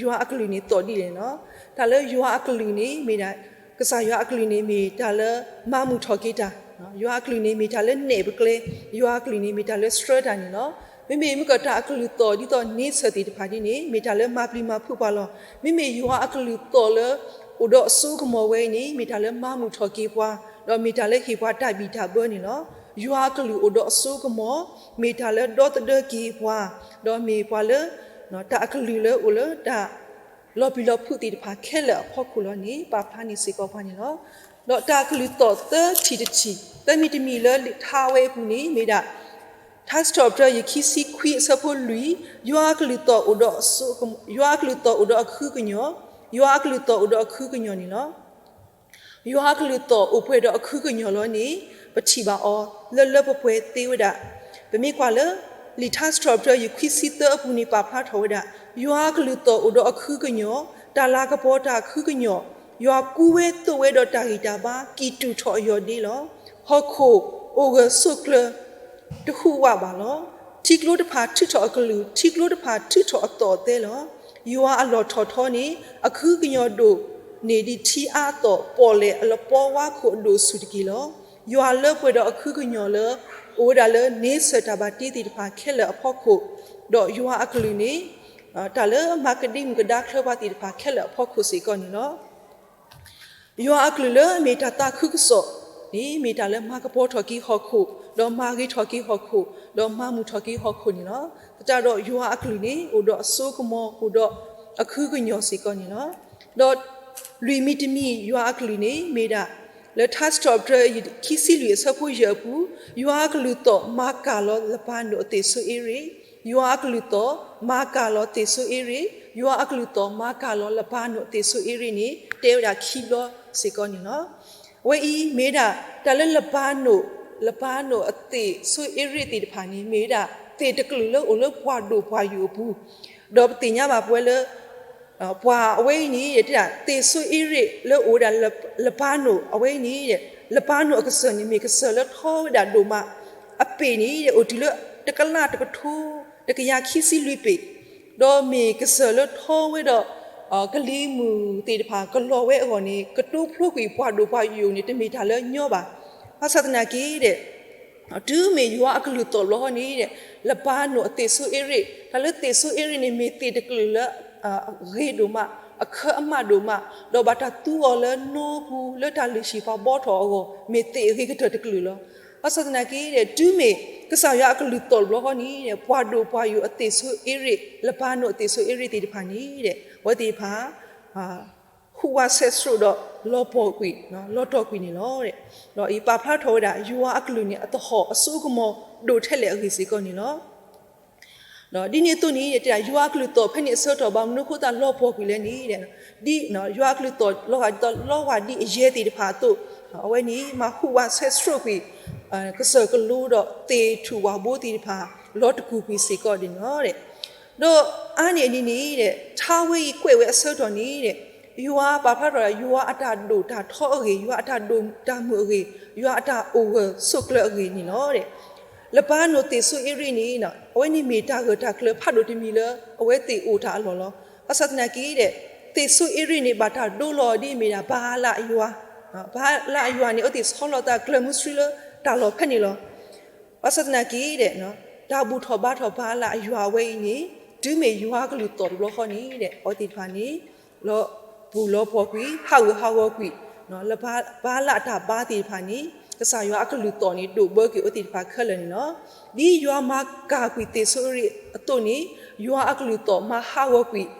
ယွၤအကလုၢ်န့ၣ်သီၣ်ဒ်လဲၣ်န့ၣ်လီၤ. တၢ်လၢယွၤအကလုၢ်န့ၣ်မ့ၢ်ဒၣ် ကစၢ်ယွၤအကလုၢ်န့ၣ်မ့ၢ်တၢ်လၢမၤမုာ်ထီၣ်က့ၤတၢ်, ယွၤအကလုၢ်န့ၣ်မ့ၢ်တၢ်လၢနဲၣ်ပကျဲ, ယွၤအကလုၢ်န့ၣ်မ့ၢ်တၢ်လၢဆှၢတၢ်န့ၣ်လီၤ. မ့မ့ၢ်မ့ၢ်ကတၢ်အကလုၢ်သီၣ်ဒ်သိးန့ဆၢၣ်သ့ၣ်တဖၣ်ဒ်န့ၣ် မ့ၢ်တၢ်လၢမၤပျံၤမၤဖုးပှၤလီၤ. မ့မ့ၢ်ယွၤအကလုၢ်သီၣ်လၢ အိၣ်ဒီးအစိကမီၤဝဲအံၤန့ၣ် မ့ၢ်တၢ်လၢမၤမုာ်ထီၣ်က့ၤပှၤ, ဒီးမ့ၢ်တၢ်လၢဟ့ၣ်ပှၤတၢ်ဘံၣ်တၢ်ဘၢန့ၣ်လီၤ. ယွၤအကလုၢ်အိၣ်ဒီးအစိကမီၤ မ့ၢ်တၢ်လၢဒီသဒၢက့ၤပှၤ, ဒီးမ့ၢ်ပှၤလၢ တၢ်အကလုၢ်လၢအိၣ်လၢတၢ်လီၤပျံၤလီၤဖုးသ့ၣ်တဖၣ်ခဲလၢာ်အဖီခိၣ်လီၤန့ၣ် ပာ်ဖျါန့ၢ်စ့ၢ်ကီးပှၤန့ၣ်လီၤ. ဒီးတၢ်အကလုၢ်သီၣ်သၢထံၣ်တထံၣ် သၢမံၤတမံၤလၢထါဝဲအပူၤန့ၣ် မ့ၢ်ဒၣ် ထါစံးထီၣ်ပတြၢၤ ယခံဆံခွံအဆၢဖိလွံၢ်, ယွၤအကလုၢ်သီၣ်အိၣ်ဒီးအစိ, ယွၤအကလုၢ်သီၣ်အိၣ်ဒီးအခုကညီၤ, ယွၤအကလုၢ်သီၣ်အိၣ်ဒီးအခုကညီၤန့ၣ်လီၤ. ယွၤအကလုၢ်သီၣ်အိၣ်ပှဲၤဒီးအခုကညီၤလီၤန့ၣ် ပထံၣ်ဘၣ်အီၤလၢလၢပှဲၤပှဲၤသ့ဝဲဒၣ်. ပမ့ၢ်ကွၢ်လၢ လံာ်ထါစံးထီၣ်ပတြၢၤ ယခွံဆံသၢအပူၤန့ၣ် ပာ်ဖျါထီၣ်ဝဲဒၣ် ယွၤအကလုၢ်သီၣ်အိၣ်ဒီးအခုကညီၤ, တၢ်လၤကပီၤတၢ်အခုကညီၤ, ယွၤကူဝဲသိးဝဲဒီးတၢ်ဂံၢ်တၢ်ဘါ ကံၢ်တူာ်ထီၣ်အယီၢ်ဒ့လီၤ. ဟီၣ်ခိၣ်အိၣ်ဂၢၢ်ဆိးကျၢၤ တဟူးဝးဘၣ်လီၤ. ထံကျိတဖၣ်ထုးထီၣ်အကလုၢ်, ထံကျိတဖၣ်ထုးထီၣ်အသီၣ်အသဲလီၤ. ယွၤအလီၢ်ထီၣ်ထီန့ၣ် အခုကညီၤဒိၣ်န့ၢ်ဒံးထံအါအသီၣ်, ပီၣ်လဲၣ်အလပီဝါခိၣ်အဒိၣ်ဆူၣ်တက့ၢ်လီၤ. ယွၤလၢပှဲၤဒီးအခုကညီၤလၢ အိၣ်ဝဲဒၣ်လၢန့ဆၢၣ်တၢ်ဘၣ်တ့သ့ၣ်တဖၣ်ခဲလၢာ်အဖီခိၣ်, ဒီးယွၤအကလုၢ်န့ၣ် တၢ်လၢမၤကဒံမုၣ်ကဒါချၢပှၤသ့ၣ်တဖၣ်ခဲလၢာ်အဖီခိၣ်စ့ၢ်ကီးန့ၣ်လီၤ. ယွၤအကလုၢ်လၢအမ့ၢ်တၢ်သးခုကစီၣ် န့ၣ်မ့ၢ်တၢ်လၢမၤကပီၤထီၣ်က့ၤဟီၣ်ခိၣ်, ဒီးမၤဂ့ၤထီၣ်က့ၤဟီၣ်ခိၣ်, ဒီးမၤမုာ်ထီၣ်က့ၤဟီၣ်ခိၣ်န့ၣ်လီၤ. သတးဒီးယွၤအကလုၢ်န့ၣ် အိၣ်ဒီးအစိကမီၤ, အိၣ်ဒီးအခုကညီၤစ့ၢ်ကီးန့ၣ်လီၤ. ဒီးလွံၢ်မံၤတမံၤ ယွၤအကလုၢ်န့ၣ်မ့ၢ်ဒၣ် လၢထါစံးထီၣ်ပတြၢၤ ခံဆံလွံၢ်အဆၢဖိယဲၢ်အပူၤ, ယွၤအကလုၢ်သီၣ်မၤကၢ်လီၤလပၤနိၣ်အသ့ၣ်ဆိအ့ရ့ၣ်, ယွၤအကလုၢ်သီၣ်မၤကၢ်လီၤသ့ၣ်ဆိအ့ရ့ၣ်, ယွၤအကလုၢ်သီၣ်မၤကၢ်လီၤလပၤနိၣ်အသ့ၣ်ဆိအ့ရ့ၣ်န့ၣ် တဲဝဲဒၣ်ခံဘျီစ့ၢ်ကီးန့ၣ်လီၤ. အဝဲအံၤမ့ၢ်ဝဲဒၣ် တၢ်လၢလပၤနိၣ်, လပၤနိၣ်အသ့ၣ်ဆိအ့ရ့ၣ်သ့ၣ်တဖၣ်န့ၣ် မ့ၢ်ဝဲဒၣ်သ့ၣ်တကလုာ်လၢအိၣ်လၢပှၢ်ဒိၣ်ပှၢ်ယိာ်အပူၤ, ဒီးပသ့ၣ်ညါဘၣ်ပဝဲလၢ ပှၤအဝဲအံၤန့ၣ် တဲဒၣ်သ့ၣ်ဆိအ့ရ့ၣ်လၢအိၣ်ဝဲဒၣ်လပၤနိၣ်အဝဲအံၤန့ၣ် လပၤနိၣ်အကစၢၢ်န့ၣ် မ့ၢ်ကစၢၢ်လၢထီဝဲဒၣ်ဒိၣ်မး, အပ့ၣ်န့ၣ် အိၣ်တုၤလၢတကလးတကထိ တကယၤခံဆံလွံၢ်ပ့ၣ်, ဒီးမ့ၢ်ကစၢၢ်လၢထီဝဲဒီး ကလံၤမုၢ်သ့ၣ်တဖၣ်ကလီၤဝဲအဂီၢ်န့ၣ် ကတိဖျိကွံာ်ပှၢ်ဒိၣ်ပှၢ်ယိာ်န့ၣ် တမ့ၢ်တၢ်လၢညီဘၣ်. ဘၣ်ဆၣ်သနာ်က့ဒီး တုၤမ့ၢ်ယွၤအကလုၢ်သီၣ်တဘျီဃီန့ၣ် လပၤနိၣ်အသ့ၣ်ဆိအ့ရ့ၣ်, တၢ်လၢသ့ၣ်ဆိအ့ရ့ၣ်န့ၣ် မ့ၢ်သ့ၣ်တကလုာ်လၢ ဂ့ၤဒိၣ်မး, အခၢအမးဒိၣ်မး, ဒီးဘၣ်တၢ်သူအီၤလၢနီပူၤ လၢတၢ်လုၢ်ဟံၣ်ပှၤဘှီထီၣ်အဂီၢ် မ့ၢ်သ့ၣ်အဂ့ၤကတၢၢ်တကလုာ်လီၤ. ဘၣ်ဆၣ်သနာ်က့ဒီး တုၤမ့ၢ်ကစၢ်ယွၤအကလုၢ်သီၣ်တဘျီဃီန့ၣ် ပှၢ်ဒိၣ်ပှၢ်ယိာ်အသ့ၣ်ဆိအ့ရ့ၣ်, လပၤနိၣ်အသ့ၣ်ဆိအ့ရ့ၣ်သ့ၣ်တဖၣ်န့ၣ် အဝဲသ့ၣ်တဖၣ် ဟူးဝးဆဲးစရိးဒီးလီၤပှီၢ်ကွံာ်, လီၤတီၢ်ကွံာ်န့ၣ်လီၤ. ဒီးအံၤပာ်ဖျါထီၣ်ဝဲဒၣ် ယွၤအကလုၢ်န့ၣ် အသဟီၣ်အစိကမီၤဒိၣ်ထဲလဲၣ်အဂ့ၢ်စ့ၢ်ကီးန့ၣ်လီၤ. ဒ်န့ၣ်အသိးန့ၣ် တဲဒၣ် ယွၤအကလုၢ်သီၣ်ဖဲန့ၣ်အဆၢကတီၢ် ဘၣ်မနုၤအဃိသတးလီၤပှီၢ်ကွံာ်လဲၣ်န့ၣ် ဒ်ယွၤအကလုၢ်သီၣ်လီၤဂာ်ဒ်သိးလီဝၢ်ဒ်အယဲၢ်သ့ၣ်တဖၣ်အသိး, အဝဲန့ၣ် မၤဟူးဝးဆဲးစရိးကွံာ် ကစၢၢ်ကလိဒီးသ့ၣ်ထူၣ်ဝၣ်ဘိသ့ၣ်တဖၣ် လီၤတကူၣ်ကွံာ်စ့ၢ်ကီးန့ၣ်လီၤ. ဒီးအါန့ၢ်အန့ၣ်န့ၣ် ထါဝဲအံၤကွဲးဝဲအဆၢကတီၢ်န့ၣ် ယွၤပာ်ဖျါထီၣ်ဒၣ် ယွၤအတၢ်ဒိၣ်တၢ်ထီအဂ့ၢ်, ယွၤအတၢ်ဒိၣ်တၢ်မုၢ်အဂ့ၢ်, ယွၤအတၢ်အိၣ်ဂၢၢ်ဆိးကျၢၤအဂ့ၢ်န့ၣ်လီၤ. လပၤနိၣ်သ့ၣ်ဆိအ့ရ့ၣ်န့ၣ် အဝဲန့ၣ်မ့ၢ်တၢ်ဂၢၢ်တၢ်ကျၢၤဖးဒိၣ်တမံၤလၢအဝဲသ့ၣ်အိၣ်တၢ်အလီၢ်လီၤ. ဘၣ်ဆၣ်သနာ်က့ဒီး သ့ၣ်ဆိအ့ရ့ၣ်န့ၣ် ဘၣ်တၢ်ဒိလီၤဒ်အမ့ၢ်ဒၣ်ဘၤအၤလးအယွၤ, ဘၤအၤလးအယွၤန့ၣ် အဝဲသ့ၣ်ဆီလီၤသးကျၢၤမုဆှံလၢတၢ်လီၢ်ဖဲန့ၣ်လီၤ. ဘၣ်ဆၣ်သနာ်က့ဒီး တၢ်ဘူၣ်ထီၣ်ဘါထီၣ်ဘၤအၤလးအယွၤအဝဲအံၤန့ၣ် တုၤမ့ၢ်ယွၤအကလုၢ်သီၣ်တဘျီဃီန့ၣ် အဝဲသ့ၣ်တဖၣ်န့ၣ် လီၤပူၤလီၤပှီၢ်ကွံာ် ဟးဂူာ်ဟးဂီၤကွံာ် လၢဘၤအၤလးအတၢ်ဘါသ့ၣ်တဖၣ်န့ၣ် ကစၢ်ယွၤအကလုၢ်သီၣ်န့ၣ် ဒိၣ်ဘၢကွံာ်အဝဲသ့ၣ်တဖၣ်ခဲလၢာ်န့ၣ်လီၤ. ဒ်ယွၤမၤကၢ်ကွံာ်သ့ၣ်ဆိအ့ရ့ၣ်အသိးန့ၣ် ယွၤအကလုၢ်သီၣ်မၤဟးဂီၤကွံာ်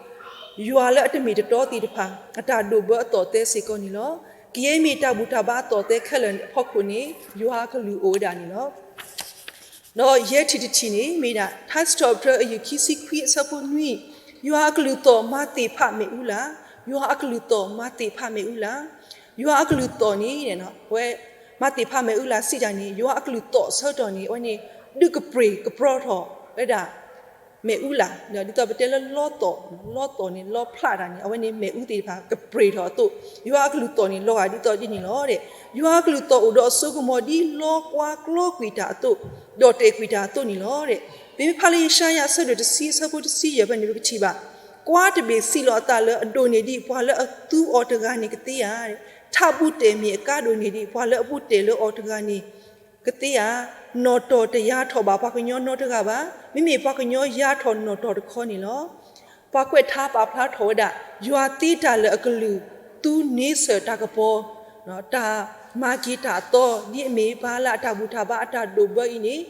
ယွၤလၢအတမ့ၢ်တတီသ့ၣ်တဖၣ် အတၢ်ဒိၣ်ဘၢအသီၣ်သဲစ့ၢ်ကီးန့ၣ်လီၤ. ကယဲၢ်မ့ၢ်တၢ်ဘူၣ်တၢ်ဘါအသီၣ်သဲခဲလၢာ်အဖီခိၣ်န့ၣ် ယွၤအကလုၢ်အိၣ်ဝဲဒၣ်န့ၣ်လီၤ. ဒီးယဲၢ်ထံၣ်တထံၣ်န့ၣ် မ့ၢ်ဒၣ် ထါစံးထီၣ်ပတြၢၤအယုၢ်ခံဆံခွံအဆၢဖိနွံ, ယွၤအကလုၢ်သီၣ်မၤသ့ၣ်ဖးမ့ၣ်အူလၢ်, ယွၤအကလုၢ်သီၣ်မၤသ့ၣ်ဖးမ့ၣ်အူလၢ်. ယွၤအကလုၢ်သီၣ်န့ၣ် အဝဲ မၤသ့ၣ်ဖးမ့ၣ်အူလၢ်စံးတၢ်န့ၣ် ယွၤအကလုၢ်သီၣ်အဆၢကတီၢ်န့ၣ် အဝဲန့ၣ် ဒုးကပြ့ၢ်ကပြီထီၣ်ဝဲဒၣ် မ့ၣ်အူလၢ်, ဒ်သိးပတဲလၢလီသီၣ်, လီသီၣ်န့ၣ် လီဖျးတၢ်န့ၣ် အဝဲန့ၣ်မ့ၣ်အူသ့ၣ်တဖၣ် ကပြ့ၢ်ထီၣ်အသိး ယွၤအကလုၢ်သီၣ်န့ၣ် လီၤဂာ်ဒ်သိးဒ်န့ၣ်လီၤ. ယွၤအကလုၢ်သီၣ်အိၣ်ဒီးအစိကမီၤဒ်လီကွၢ်ကျီကွံာ်တၢ်အသိး, ဒီးတဲာ်ကွံာ်တၢ်အသိးန့ၣ်လီၤ. ပမ့ၢ်ဖးလၢယၡါယၤအဆၢဒိၣ်တဆံအဆၢဖိတဆံယဲၢ်ဖဲန့ၣ် ပကထံၣ်ဘၣ်, ကွါတဘ့ၣ်စံးလီၤအသးလၢအဒိၣ်န့ၢ်ဒံးပှၤလၢအသူအီၤတဂၤန့ၣ်ကသ့ဧါ. ထးဘူးတဲာ်မ့ၢ်အကါဒိၣ်န့ၢ်ဒံးပှၤလၢအဘူးတဲာ်လၢအီၤတဂၤန့ၣ် ကသ့ဧါ. နီၣ်တီၢ်တယါထီၣ်ဘၣ်ပှၤကညီနီတဂၤဘၣ်. မ့မ့ၢ်ပှၤကညီယါထီၣ်နီၣ်တီၢ်တခီန့ၣ်လီၤ. ပှၤကွဲးထါပာ်ဖျါထီၣ်ဝဲဒၣ် ယွၤသ့တၢ်လၢာ်အကလုၢ် သူန့ဆၢၣ်တၢ်ကပီၤ, တၢ်မၤက့ၤတၢ်အသီ ဒ်အမ့ၢ်ဘၤအၤလးအတၢ်ဘူၣ်တၢ်ဘါအတၢ်ဒိၣ်ဘၢအံၤန့ၣ်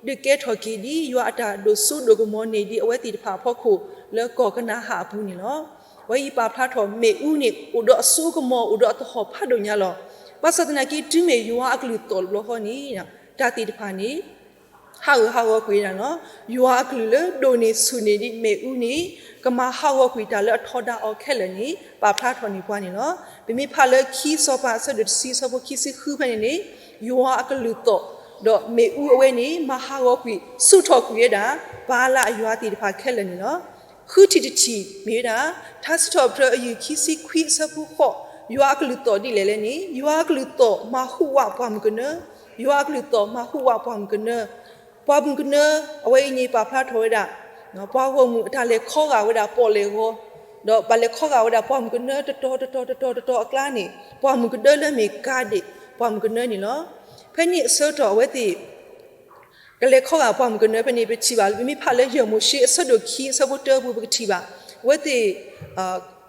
ဒုးကဲထီၣ်က့ၤဒ်ယွၤအတၢ်ဒိၣ်စိဒိၣ်ကမီၤန့ၢ်ဒံးအဝဲသ့ၣ်တဖၣ်အဖီခိၣ်လၢကီၢ်ကနၤအၣ်အပူၤန့ၣ်လီၤ. အဝဲအံၤပာ်ဖျါထီၣ်မ့ၣ်အူန့ၣ် အိၣ်ဒီးအစိကမီၤ အိၣ်ဒီးအသဟီၣ်ဖးဒိၣ်ညါလီၤ. ဘၣ်ဆၣ်သနာ်က့ တုၤမ့ၢ်ယွၤအကလုၢ်သီၣ်တဘျီဃီန့ၣ် တၢ်သ့ၣ်တဖၣ်န့ၣ် ဟးဂူာ်ဟးဂီၤကွံာ်ဒၣ်လီၤ. ယွၤအကလုၢ်လၢဒိၣ်န့ၢ်ဆူၣ်န့ၢ်ဒံးမ့ၣ်အူန့ၣ် ကမၤဟးဂီၤကွံာ်တၢ်လၢအထီဒါအီၤခဲလၢာ်န့ၣ် ပာ်ဖျါထီၣ်န့ၢ်ပှၤန့ၣ်လီၤ. ပမ့ၢ်ဖးလၢခံစီၤပၤအဆၢဒိၣ်တဆံအဆၢဖိခံဆံဃုဖဲန့ၣ်န့ၣ် ယွၤအကလုၢ်သီၣ် ဒီးမ့ၣ်အူအဝဲန့ၣ် မၤဟးဂီၤကွံာ် ဆူၣ်ထီၣ်ကွံာ်ဝဲဒၣ် ဘၤအၤလးအယွၤသ့ၣ်တဖၣ်ခဲလၢာ်န့ၣ်လီၤ. ဃုထံၣ်တထံၣ်မ့ၢ်ဝဲဒၣ် ထါစံးထီၣ်ပတြၢၤအယုၢ်ခံဆံခွံအဆၢဖိဃိး, ယွၤအကလုၢ်သီၣ်ဒ်လဲၣ်လဲၣ်န့ၣ် ယွၤအကလုၢ်သီၣ်မၤဟူးဝးပှၢ်မုၢ်ကနၢ, ယွၤအကလုၢ်သီၣ်မၤဟူးဝးပှၢ်မုၢ်ကနၢ, ပှၢ်မုၢ်ကနၢ အဝဲအံၤန့ၣ် ပာ်ဖျါထီၣ်ဝဲဒၣ် ပှၤဂီၢ်မုၢ်အတၢ်လဲၤခီဂာ်ဝဲဒၣ်ပီၣ်လဲၣ်ဂီၤ, ဒီးဘၣ်လဲၤခီဂာ်ဝဲဒၣ်ပှၢ်မုၢ်ကနၢတတီၤတတီၤတတီၤတတီၤအကျါန့ၣ် ပှၢ်မုၢ်ကနၢလၢမ့ၢ်ကါဒ့ၣ် ပှၢ်မုၢ်ကနၢန့ၣ်လီၤ. ဖဲန့ၣ်အဆၢကတီၢ်အဝဲသ့ၣ် ကလဲၤခီဂာ်ပှၢ်မုၢ်ကနၢဖဲန့ၣ် ပထံၣ်ဘၣ်လၢ ပမ့ၢ်ဖးလၢယဲၢ်မိၤၡ့အဆၢဒိၣ်ခံအဆၢဖိတၢအပူၤ ပကထံၣ်ဘၣ် အဝဲသ့ၣ်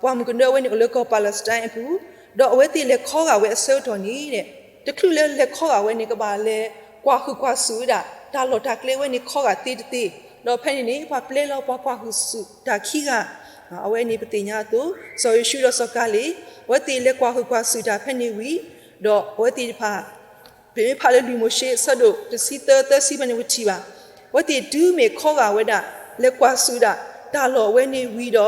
ပှၢ်မုၢ်ကနၢအဝဲန့ၣ်အိၣ်လၢကီၢ်ပၤလးစတၢၣ်အပူၤ, ဒီးအဝဲသ့ၣ်လဲၤခီဂာ်ဝဲအဆၢကတီၢ်န့ၣ် တချုးလၢလဲၤခီဂာ်ဝဲန့ၣ် ကဘၣ်လဲၤကွၢ်ဟုၣ်ကွၢ်စူၣ်ဝဲဒၣ် တၢ်လီၢ်တၢ်ကျဲဝဲန့ၣ်ခီဂာ်သ့တသ့, ဒီးဖဲန့ၣ်န့ၣ် ပှၤပျဲလီၤပှၤကွၢ်ဟုၣ်စူၣ်တၢ်ခံဂၤ, အဝဲန့ၣ်ပသ့ၣ်ညါအသိး စီၤယိၤၡူဒီးစီၤကၤလ့း အဝဲသ့ၣ်လဲၤကွၢ်ဟုၣ်ကွၢ်စူၣ်တၢ်ဖဲန့ၣ်ဝံၤ, ဒီးအဝဲသ့ၣ်တဖၣ် ပမ့ၢ်ဖးလၢလွံၢ်မိၤၡ့ အဆၢဒိၣ်တဆံသၢ သၢဆံဖဲန့ၣ် ပထံၣ်ဘၣ်, အဝဲသ့ၣ်တုၤမ့ၢ်ခီဂာ်ဝဲဒၣ် လဲၤကွၢ်စူၣ်ဒၣ် တၢ်လီၢ်ဝဲန့ၣ်ဝံၤဒီး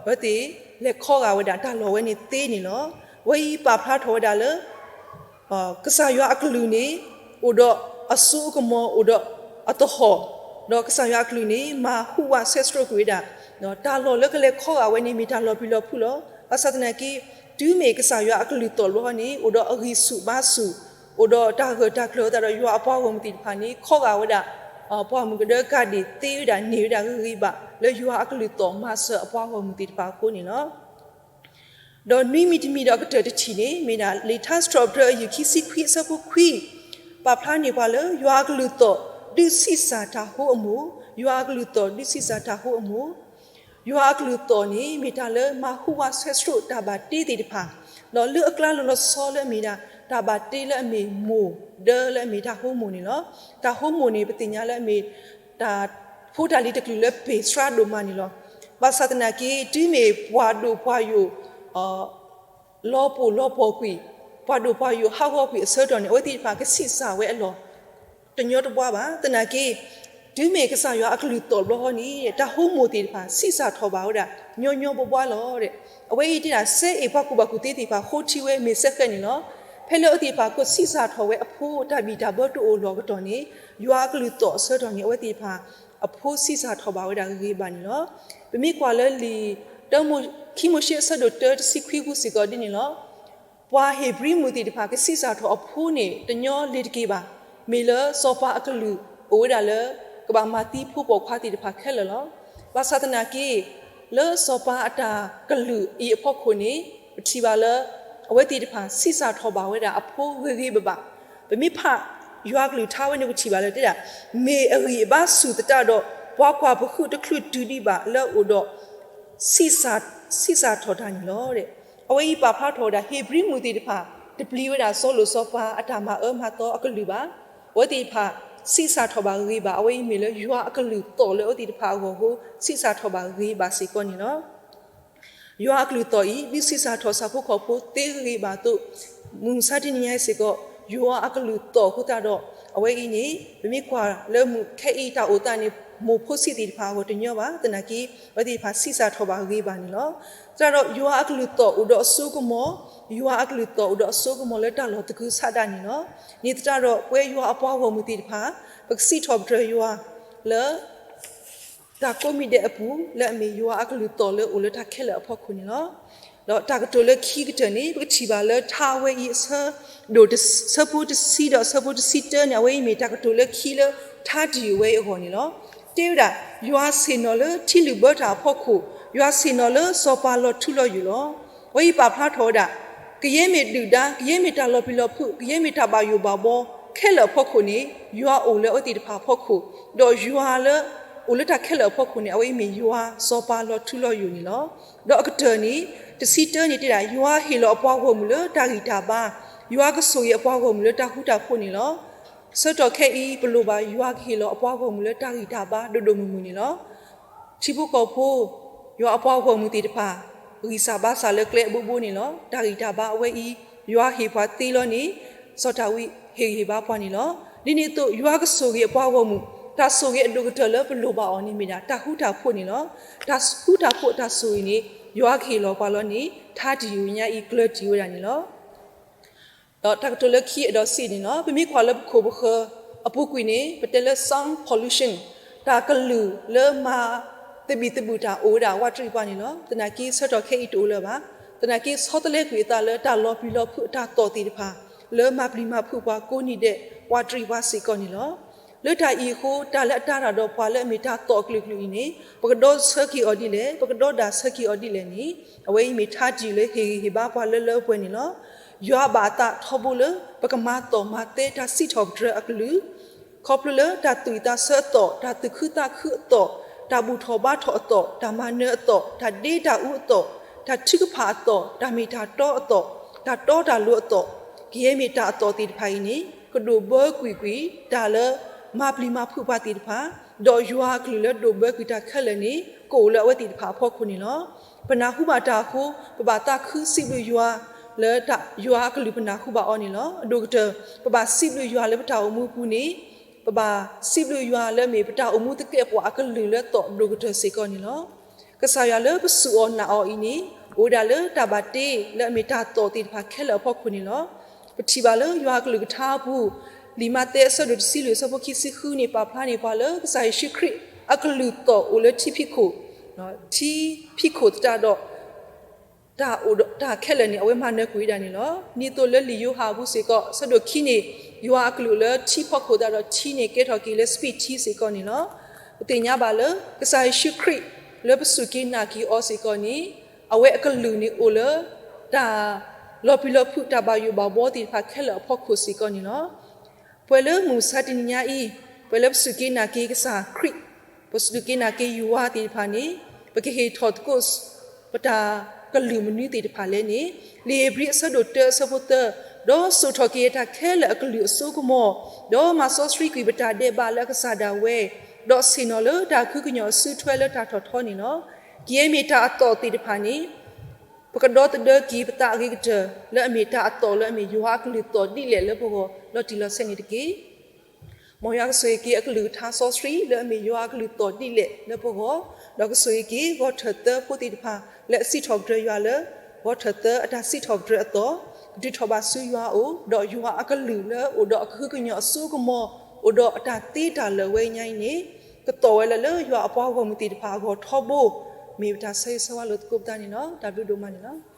အဝဲသ့ၣ်လဲၤခီဂာ်ဝဲဒၣ် တၢ်လီၢ်ဝဲန့ၣ်သ့န့ၣ်လီၤ. အဝဲအံၤပာ်ဖျါထီၣ်ဝဲဒၣ်လၢ ကစၢ်ယွၤအကလုၢ်န့ၣ် အိၣ်ဒီးအစိအကမီၤ အိၣ်ဒီးအသဟီၣ်, ဒီးကစၢ်ယွၤအကလုၢ်န့ၣ် မၤဟူးဝးဆဲးစရိးကွံာ်ဝဲဒၣ်, တၢ်လီၢ်လၢကလဲၤခီဂာ်ဝဲန့ၣ် မ့ၢ်တၢ်လီၤပျံၤလီၤဖုးလီၤ. ဘၣ်ဆၣ်သနာ်က့ တုၤမ့ၢ်ကစၢ်ယွၤအကလုၢ်သီၣ်ဘျီဃီန့ၣ် အိၣ်ဒီးအဂံၢ်ဆူၣ်ဘါဆူၣ်, အိၣ်ဒီးတၢ်ဂၢၢ်တၢ်ကျၢၤအသးဒီးယွၤအပှၤဂီၢ်မုၢ်သ့ၣ်တဖၣ်န့ၣ် ခီဂာ်ဝဲဒၣ် ပှၢ်မုၢ်ကဒၢကၢ်ဒံၣ်သ့ဝဲဒၣ် န့ၢ်ဝဲဒၣ်ဂ့ၤဂ့ၤဘၣ် လၢယွၤအကလုၢ်သီၣ်မၤစၢၤအပှၤဂီၢ်မုၢ်သ့ၣ်တဖၣ်အဃိန့ၣ်လီၤ. ဒီးနွံမံၤတမံၤဒီးအကတၢၢ်တထံၣ်န့ၣ် မ့ၢ်ဒၣ်လံာ်ထါစံးထီၣ်ပတြၢၤအယုၢ်ခံဆံခွံအဆၢဖိခွံ, ပာ်ဖျါန့ၢ်ပှၤလၢ ယွၤအကလုၢ်သီၣ်ဒုးဆံးစၢ်တၢ်ဟိအမိၢ်, ယွၤအကလုၢ်သီၣ်ဒုးဆံးစၢ်တၢ်ဟိအမိၢ်, ယွၤအကလုၢ်သီၣ်န့ၣ် မ့ၢ်တၢ်လၢမၤဟူးဝးဆဲးစရိးတၢ်ဘၣ်တ့သ့ၣ်တဖၣ်, ဒီးလၢအကျါလီၤလီၤဆီလၢအမ့ၢ်ဒၣ် တၢ်ဘၣ်တ့လၢအမ့ၢ်မိၢ်ဒၢလၢအမ့ၢ်တၢ်ဟိမိၢ်န့ၣ်လီၤ. တၢ်ဟိမိၢ်န့ၣ် ပသ့ၣ်ညါလၢအမ့ၢ် တၢ်ဖိတၢ်လံၤတကလုာ်လၢပ့ၢ်စှၤဒိၣ်မးန့ၣ်လီၤ. ဘၣ်ဆၣ်သနာ်က့ တုၤမ့ၢ်ပှၤဒိၣ်ပှၤယိာ် လီၤပှီၢ်လီၤပှီၢ်ကွံာ်, ပှၤဒိၣ်ပှၤယိာ်ဟးဂီၤကွံာ်အဆၢကတီၢ်န့ၣ် အဝဲသ့ၣ်တဖၣ်ကဆံးစၢ်ဝဲအလီၢ် တညီတဘှါဘၣ်. သနာ်က့ တုၤမ့ၢ်ကစၢ်ယွၤအကလုၢ်သီၣ်ဘျီဃီန့ၣ် တၢ်ဟိမိၢ်သ့ၣ်တဖၣ် ဆံးစၢ်ထီၣ်ဘၣ်ဝဲဒၣ် ညီညီဘှီဘှီလီၤ. အဝဲအံၤတဲဒၣ် စဲအ့ၣ်ပှၤကူၣ်ဘၣ်ကူၣ်သ့သ့ၣ်တဖၣ် ဃိထံဝဲမ့ၢ်စဲဃဲန့ၣ်လီၤ. ဖဲလၢအဝဲသ့ၣ်တဖၣ်ကဆံးစၢ်ထီၣ်ဝဲအဖိ တၢ်ဘံၣ်တၢ်ဘၢတအိၣ်လီၢ်အကတီၢ်န့ၣ် ယွၤအကလုၢ်သီၣ်အဆၢကတီၢ်န့ၣ် အဝဲသ့ၣ်တဖၣ် အဖိဆံးစၢ်ထီၣ်ဘၣ်ဝဲဒၣ်ဂ့ၤဂ့ၤဘၣ်န့ၣ်လီၤ. ပမ့ၢ်ကွၢ်လၢလံာ် ခံမိၤၡ့အဆၢဒိၣ်တၢ တဆံခွံပူၤစ့ၢ်ကီးဒ်န့ၣ်လီၤ. ပှၤဧ့ၤဘြံၤမုၣ်သ့ၣ်တဖၣ် ကဆံးစၢ်ထီၣ်အဖိန့ၣ် တညီလ့ၤတက့ၢ်ဘၣ်. မ့ၢ်လၢစီၤပၤအကလုၢ်အိၣ်ဝဲဒၣ်လၢ ကဘၣ်မၤသံဖိပိာ်ခွါသ့ၣ်တဖၣ်ခဲလၢာ်လီၤ. ဘၣ်ဆၣ်သနာ်က့ လၢစီၤပၤအတၢ်ကလုၢ်အံၤအဖီခိၣ်န့ၣ် ပထံၣ်ဘၣ်လၢ အဝဲသ့ၣ်တဖၣ် ဆံးစၢ်ထီၣ်ဘၣ်ဝဲဒၣ်အဖိဂ့ၤဂ့ၤဘၣ်ဘၣ်. ပမ့ၢ်ဖးယွၤကလုၢ်ကထါဝဲန့ၣ် ပထံၣ်ဘၣ်လၢတဲဒၣ် မ့ၢ်အဂံၢ်အဘါဆူၣ်သတးဒီး ပှၤကွၢ်ပဃုတချုးတုၤဒံးဘၣ်လၢအအိၣ်ဒီး ဆံးစၢ်ထီၣ်တၢ်န့ၣ်လီၤ. အဝဲအံၤပာ်ဖျါထီၣ်ဝဲဒၣ် ဧ့ၤဘြံၤမုၣ်သ့ၣ်တဖၣ် တပျံၤဝဲဒၣ်စီၤလိာ်စီၤပၤအတၢ်မၤအၢမၤသီအကလုၢ်ဘၣ်. အဝဲသ့ၣ်တဖၣ် ဆံးစၢ်ထီၣ်ဘၣ်ဂ့ၤဘၣ်. အဝဲအံၤမ့ၢ်လၢယွၤအကလုၢ်သီၣ်လၢအဝဲသ့ၣ်တဖၣ်အဂီၢ်အဃိ ဆံးစၢ်ထီၣ်ဘၣ်ဂ့ၤဘၣ်စ့ၢ်ကီးန့ၣ်လီၤ. ယွၤအကလုၢ်သီၣ်အံၤ ဒုးဆံးစၢ်ထီၣ်ဆၣ်ဖိကီၢ်ဖိသ့ဂ့ၤဂ့ၤဘၣ်အသိး မုၢ်မဆါတနံၤညါအံၤစ့ၢ်ကီး ယွၤအကလုၢ်သီၣ်အဃိသတးဒီး အဝဲအံၤန့ၣ် ပမ့ၢ်ကွၢ်လၢမုၢ်ခဲအံၤတၢ်အိၣ်သးန့ၣ် မိၢ်ဖိဆံးသ့ၣ်တဖၣ်အဂီၢ်တညီဘၣ်. သနာ်က့ အဝဲသ့ၣ်တဖၣ်ဆံးစၢ်ထီၣ်ဘၣ်ဂ့ၤဘၣ်န့ၣ်လီၤ. သတးဒီးယွၤအကလုၢ်သီၣ်အိၣ်ဒီးအစိအကမီၤ, ယွၤအကလုၢ်သီၣ်အိၣ်ဒီးအစိကမီၤလၢတၢ်လီၢ်သကုၤဆးဒးန့ၣ်လီၤ. န့ၣ်သတးဒီးပဝဲယွၤအပှၤဂီၢ်မုၢ်သ့ၣ်တဖၣ် ပကစံးထီၣ်ပတြၢၤယွၤလၢ တၢ်ကိးမံၤဒဲးအပူၤ လၢအမ့ၢ်ယွၤအကလုၢ်သီၣ်လၢအိၣ်လၢတၢ်ခဲလၢာ်အဖီခိၣ်န့ၣ်လီၤ. ဒီးတၢ်ကတိၤလၢခံကတၢၢ်န့ၣ် ပကထံၣ်ဘၣ်လၢထါဝဲအံၤအဆၢဒိၣ် အဆၢဖိတဆံဒီးအဆၢဖိတဆံတၢန့ၣ် အဝဲအံၤမ့ၢ်တၢ်ကတိၤလၢခံလၢထါတယုၢ်ဝဲအံၤအဂီၢ်န့ၣ်လီၤ. တဲဝဲဒၣ် ယွၤဆ့ၣ်နီၤလၢထံလုၢ်ဘၢတၢ်အဖီခိၣ်, ယွၤဆ့ၣ်နီၤလၢစီၤပၤလီၤထူလီၤယိာ်လီၤ. အဝဲအံၤပာ်ဖျါထီၣ်ဝဲဒၣ် ကယဲၢ်မ့ၢ်ဒုၣ်ဒါ, ကယဲၢ်မ့ၢ်တၢ်လီၤပျံၤလီၤဖုး, ကယဲၢ်မ့ၢ်တၢ်ဘၣ်ယိၣ်ဘၣ်ဘှီခဲလၢာ်အဖီခိၣ်န့ၣ် ယွၤအိၣ်လၢအဝဲသ့ၣ်တဖၣ်အဖီခိၣ်, ဒီးယွၤလၢ အိၣ်လၢတၢ်ခဲလၢာ်အဖီခိၣ်န့ၣ် အဝဲအံၤမ့ၢ်ယွၤစီၤပၤလီၤထူလီၤယိာ်န့ၣ်လီၤ. ဒီးအကတၢၢ်န့ၣ် တဆံတၢန့ၣ်တဲဒၣ် ယွၤဟ့ၣ်လီၤအပှၤဂီၢ်မုၢ်လၢတၢ်ဂံၢ်တၢ်ဘါ, ယွၤကဆိၣ်ဂ့ၤအပှၤဂီၢ်မုၢ်လၢတၢ်ဃူတၢ်ဖိးန့ၣ်လီၤ. ဆၢကတီၢ်ခဲအံၤ ပလိၣ်ဘၣ်ယွၤကဟ့ၣ်လီၤအပှၤဂီၢ်မုၢ်လၢတၢ်ဂံၢ်တၢ်ဘါဒိၣ်ဒိၣ်မုၢ်မုၢ်န့ၣ်လီၤ. ထံဖိကီၢ်ဖိ ယွၤအပှၤဂီၢ်မုၢ်သ့ၣ်တဖၣ် ဂံၢ်စၢ်ဘါစၢ်လၢကျဲအဘိဘိန့ၣ်လီၤ. တၢ်ဂံၢ်တၢ်ဘါအဝဲအံၤ ယွၤဟ့ၣ်ပှၤသ့လီၤန့ၣ် စီၤဒၤဝံးဟ့ၣ်ဂံၢ်ဟ့ၣ်ဘါပှၤန့ၣ်လီၤ. ဒ်န့ၣ်အသိး ယွၤကဆိၣ်ဂ့ၤအပှၤဂီၢ်မုၢ် တၢ်ဆိၣ်ဂ့ၤအဒိၣ်ကတၢၢ်လၢပလိၣ်ဘၣ်အီၤန့ၣ်မ့ၢ်ဒၣ် တၢ်ဃူတၢ်ဖိးန့ၣ်လီၤ. တၢ်ဃူတၢ်ဖိးအတၢ်ဆိၣ်ဂ့ၤန့ၣ် ယွၤကဟ့ၣ်လီၤပှၤလီၤန့ၣ် ထါတယုၢ်ညါအံၤကျၢၤတံၢ်ဝဲဒၣ်န့ၣ်လီၤ. ဒီးတၢ်ကတိၤလၢခံအဒီးစံးန့ၣ်လီၤ. ပမ့ၢ်ကွၢ်လၢပခိၣ်ပဃၢၤအပူၤကွံာ်န့ၣ် ပတဲလၢ sound pollution တၢ်ကလုၢ်လၢမၤသဘံၣ်သဘုၣ်တၢ်အိၣ်ဝဲဒၣ်ဝးတရံးပှၤန့ၣ်လီၤ. သနာ်က့ဆၢကတီၢ်ခဲအံၤတအိၣ်လၢၤဘၣ်. သနာ်က့ဆီတလဲကွံာ်အသးလၢတၢ်လီၤပျံၤလီၤဖုးအတၢ်သီၣ်သ့ၣ်တဖၣ် လၢမၤပျံၤမၤဖုးပှၤကိးနံၤဒဲးဝးတရံးပှၤစ့ၢ်ကီးန့ၣ်လီၤ. လၢတၢ်အံၤအဃိ တၢ်လၢအတၢ်တၢ်ဒီးပှၤလၢအမ့ၢ်တၢ်သီၣ်အကလုာ်ကလုာ်အံၤန့ၣ် ပကဒီဆၢက့ၤအီၤဒ်လဲၣ်, ပကဒီဒၣ်ဆၢက့ၤအီၤဒ်လဲၣ်န့ၣ် အဝဲအံၤမ့ၢ်ထါတယုၢ်လၢဟ့ၣ်ဂံၢ်ဟ့ၣ်ဘါပှၤလၢလၢပှဲၤပှဲၤန့ၣ်လီၤ. ယွၤဘၣ်အသးထီဘိလၢ ပကမၤသီၣ်မၤသဲတၢ်စံးထီၣ်ပတြၢၤအကလုၢ် ခီဖျိလၢတၢ်သူၣ်ဝံၣ်သးဆၢအသီၣ်, တၢ်သူၣ်ခုသးခုအသီၣ်, တၢ်ဘူၣ်ထီၣ်ဘါထီၣ်အသီၣ်, တၢ်မၤနၢၤအသီၣ်, တၢ်ဒ့တၢ်အူအသီၣ်, တၢ်ထုကဖၣ်အသီၣ်, တၢ်မ့ၢ်တၢ်တီအသီၣ်, တၢ်တီတၢ်လိၤအသီၣ်, ကယဲၢ်မ့ၢ်တၢ်အသီၣ်သ့ၣ်တဖၣ်အံၤန့ၣ် ကဒိးဘၢကွံာ်ကွံာ်တၢ်လၢမၤပျံၤမၤဖုးပှၤသ့ၣ်တဖၣ်, ဒီးယွၤအကလုၢ်လၢဒိးဘၢကွံာ်တၢ်ခဲလၢာ်န့ၣ် ကအိၣ်လၢအဝဲသ့ၣ်တဖၣ်အဖီခိၣ်န့ၣ်လီၤ. ပနၢ်ဟူဘၣ်တၢ်အဃိ ပဘၣ်သးခုစံးဘျုးယွၤလၢယွၤအကလုၢ်ပနၢ်ဟူဘၣ်အီၤန့ၣ်လီၤ. အဒိၣ်ကတၢၢ် ပဘၣ်စံးဘျုးယွၤလၢပတၢ်အိၣ်မူအပူၤန့ၣ် ပဘၣ်စံးဘျုးယွၤလၢအမ့ၢ်ပတၢ်အိၣ်မူသကဲာ်ပဝးအကလုၢ်လၢသီၣ်ဒိၣ်ကတၢၢ်စ့ၢ်ကီးန့ၣ်လီၤ. ကစၢ်ယွၤလၢပစူၢ်အီၤနာ်အီၤအံၤန့ၣ် အိၣ်ဝဲဒၣ်လၢတၢ်ဘၣ်တ့လၢအမ့ၢ်တၢ်သီၣ်သ့ၣ်တဖၣ်ခဲလၢာ်အဖီခိၣ်န့ၣ်လီၤ. ပထံၣ်ဘၣ်လၢယွၤအကလုၢ်ကထါအပူၤ လံာ်မးသဲအဆၢဒိၣ်တဆံလွံၢ်အဆၢဖိခံဆံဃုန့ၣ် ပာ်ဖျါန့ၢ်ပှၤလၢကစၢ်ယ့ၣ်ၡူးခရံာ်အကလုၢ်သီၣ်အိၣ်လၢထံဖံးခိၣ်, ထံဖံးခိၣ်သတးဒီး တၢ်အိၣ်ဒီးတၢ်ခဲလၢာ်န့ၣ် အဝဲမၤနၢၤကွံာ်ဝဲဒၣ်န့ၣ်လီၤ. ဒ်သိးလၢလံာ်ယိၤဟၣ်အပူၤစ့ၢ်ကီး အဆၢဒိၣ်ခံန့ၣ် ယွၤအကလုၢ်အိၣ်လၢထံဖီခိၣ်သတးဒီး ထံန့ၣ်ကဲထီၣ်က့ၤလၢစပံးထံစ့ၢ်ကီးန့ၣ်လီၤ. ပသ့ၣ်ညါဘၣ်လၢ ကစၢ်ယ့ၣ်ၡူးခရံာ်လၢပစူၢ်က့ၤနာ်က့ၤအီၤစ့ၢ်ကီးန့ၣ် အဝဲအကလုၢ်န့ၣ်အိၣ်လၢ တၢ်လီၤပျံၤလီၤဖုး တၢ်ဘၣ်ယိၣ်ဘၣ်ဘှီသ့ၣ်တဖၣ်ခဲလၢာ်အဖီခိၣ်စ့ၢ်ကီးန့ၣ်လီၤ. ပှၤလၢမုၢ်မဆါတနံၤညါအံၤ ပှၤလၢပစူၢ်က့ၤနာ်က့ၤကစၢ်ခရံာ်, ပစူၢ်က့ၤနာ်က့ၤယွၤသ့ၣ်တဖၣ်န့ၣ် ပကဟ့ၣ်ထီၣ်သကိး ပတၢ်ကလုၢ်မနုၤသ့ၣ်တဖၣ်လဲၣ်န့ၣ် လံာ်ဧ့ၤဘြံၤအဆၢဒိၣ်တၢအဆၢဖိသၢ, ဒီးစိာ်ထီၣ်က့ၤအတၢ်ခဲလၢာ်အကလုၢ်အစိကမီၤ, ဒီးမၤစီဆှံကွံာ်ပတၢ်ဒဲးဘးလၢအကစၢ်ဒၣ်ဝဲ, ဒီးဆ့ၣ်နီၤလၢတၢ်ခုကညီၤအစုထွဲလၢတၢ်ထီၣ်ထီန့ၣ်လီၤ. ကယဲၢ်မ့ၢ်တၢ်အသီၣ်သ့ၣ်တဖၣ်န့ၣ် ပကဒီသဒၢက့ၤပသးအဂ့ၤကတၢၢ် လၢအမ့ၢ်တၢ်အသီၣ်လၢအမ့ၢ်ယွၤအကလုၢ်သီၣ်ဒ်လဲၣ်လၢပဂီၢ် လီၤတံၢ်လီၤဆဲးန့ၣ်တက့ၢ်. မ်ယွၤကဆိၣ်ဂ့ၤက့ၤအကလုၢ်ကထါစီဆှံ လၢအမ့ၢ်ယွၤအကလုၢ်သီၣ်ဒ်လဲၣ်လၢပဂီၢ်, ဒီးကဆိၣ်ဂ့ၤက့ၤဂီၢ်ထၢၣ်သၢဖိသ့ၣ်တဖၣ် လၢအစံးထီၣ်ပတြၢၤယွၤလၢ ဂီၢ်ထၢၣ်သၢအတၢ်စံးထီၣ်ပတြၢၤအသီၣ် ကတုၤထီၣ်ဘၣ်ဆူယွၤအအိၣ်, ဒီးယွၤအကလုၢ်လၢအိၣ်ဒီးအကဟုကညီၤအစိကမီၤ, အိၣ်ဒီးအတၢ်သ့တၢ်လၢာ်ဝဲညါအံၤန့ၣ် ကသီၣ်ဝဲလၢ လၢယွၤအပှၤဂီၢ်မုၢ်သ့ၣ်တဖၣ်အဂီၢ်ထီဘိ, မ့ၢ်ပတၢ်ဆၢဂ့ၤဆၢဝါလိာ်သကိးပသးန့ၣ်လီၤ. တၢ်ဘျုးဒိၣ်မးန့ၣ်လီၤ.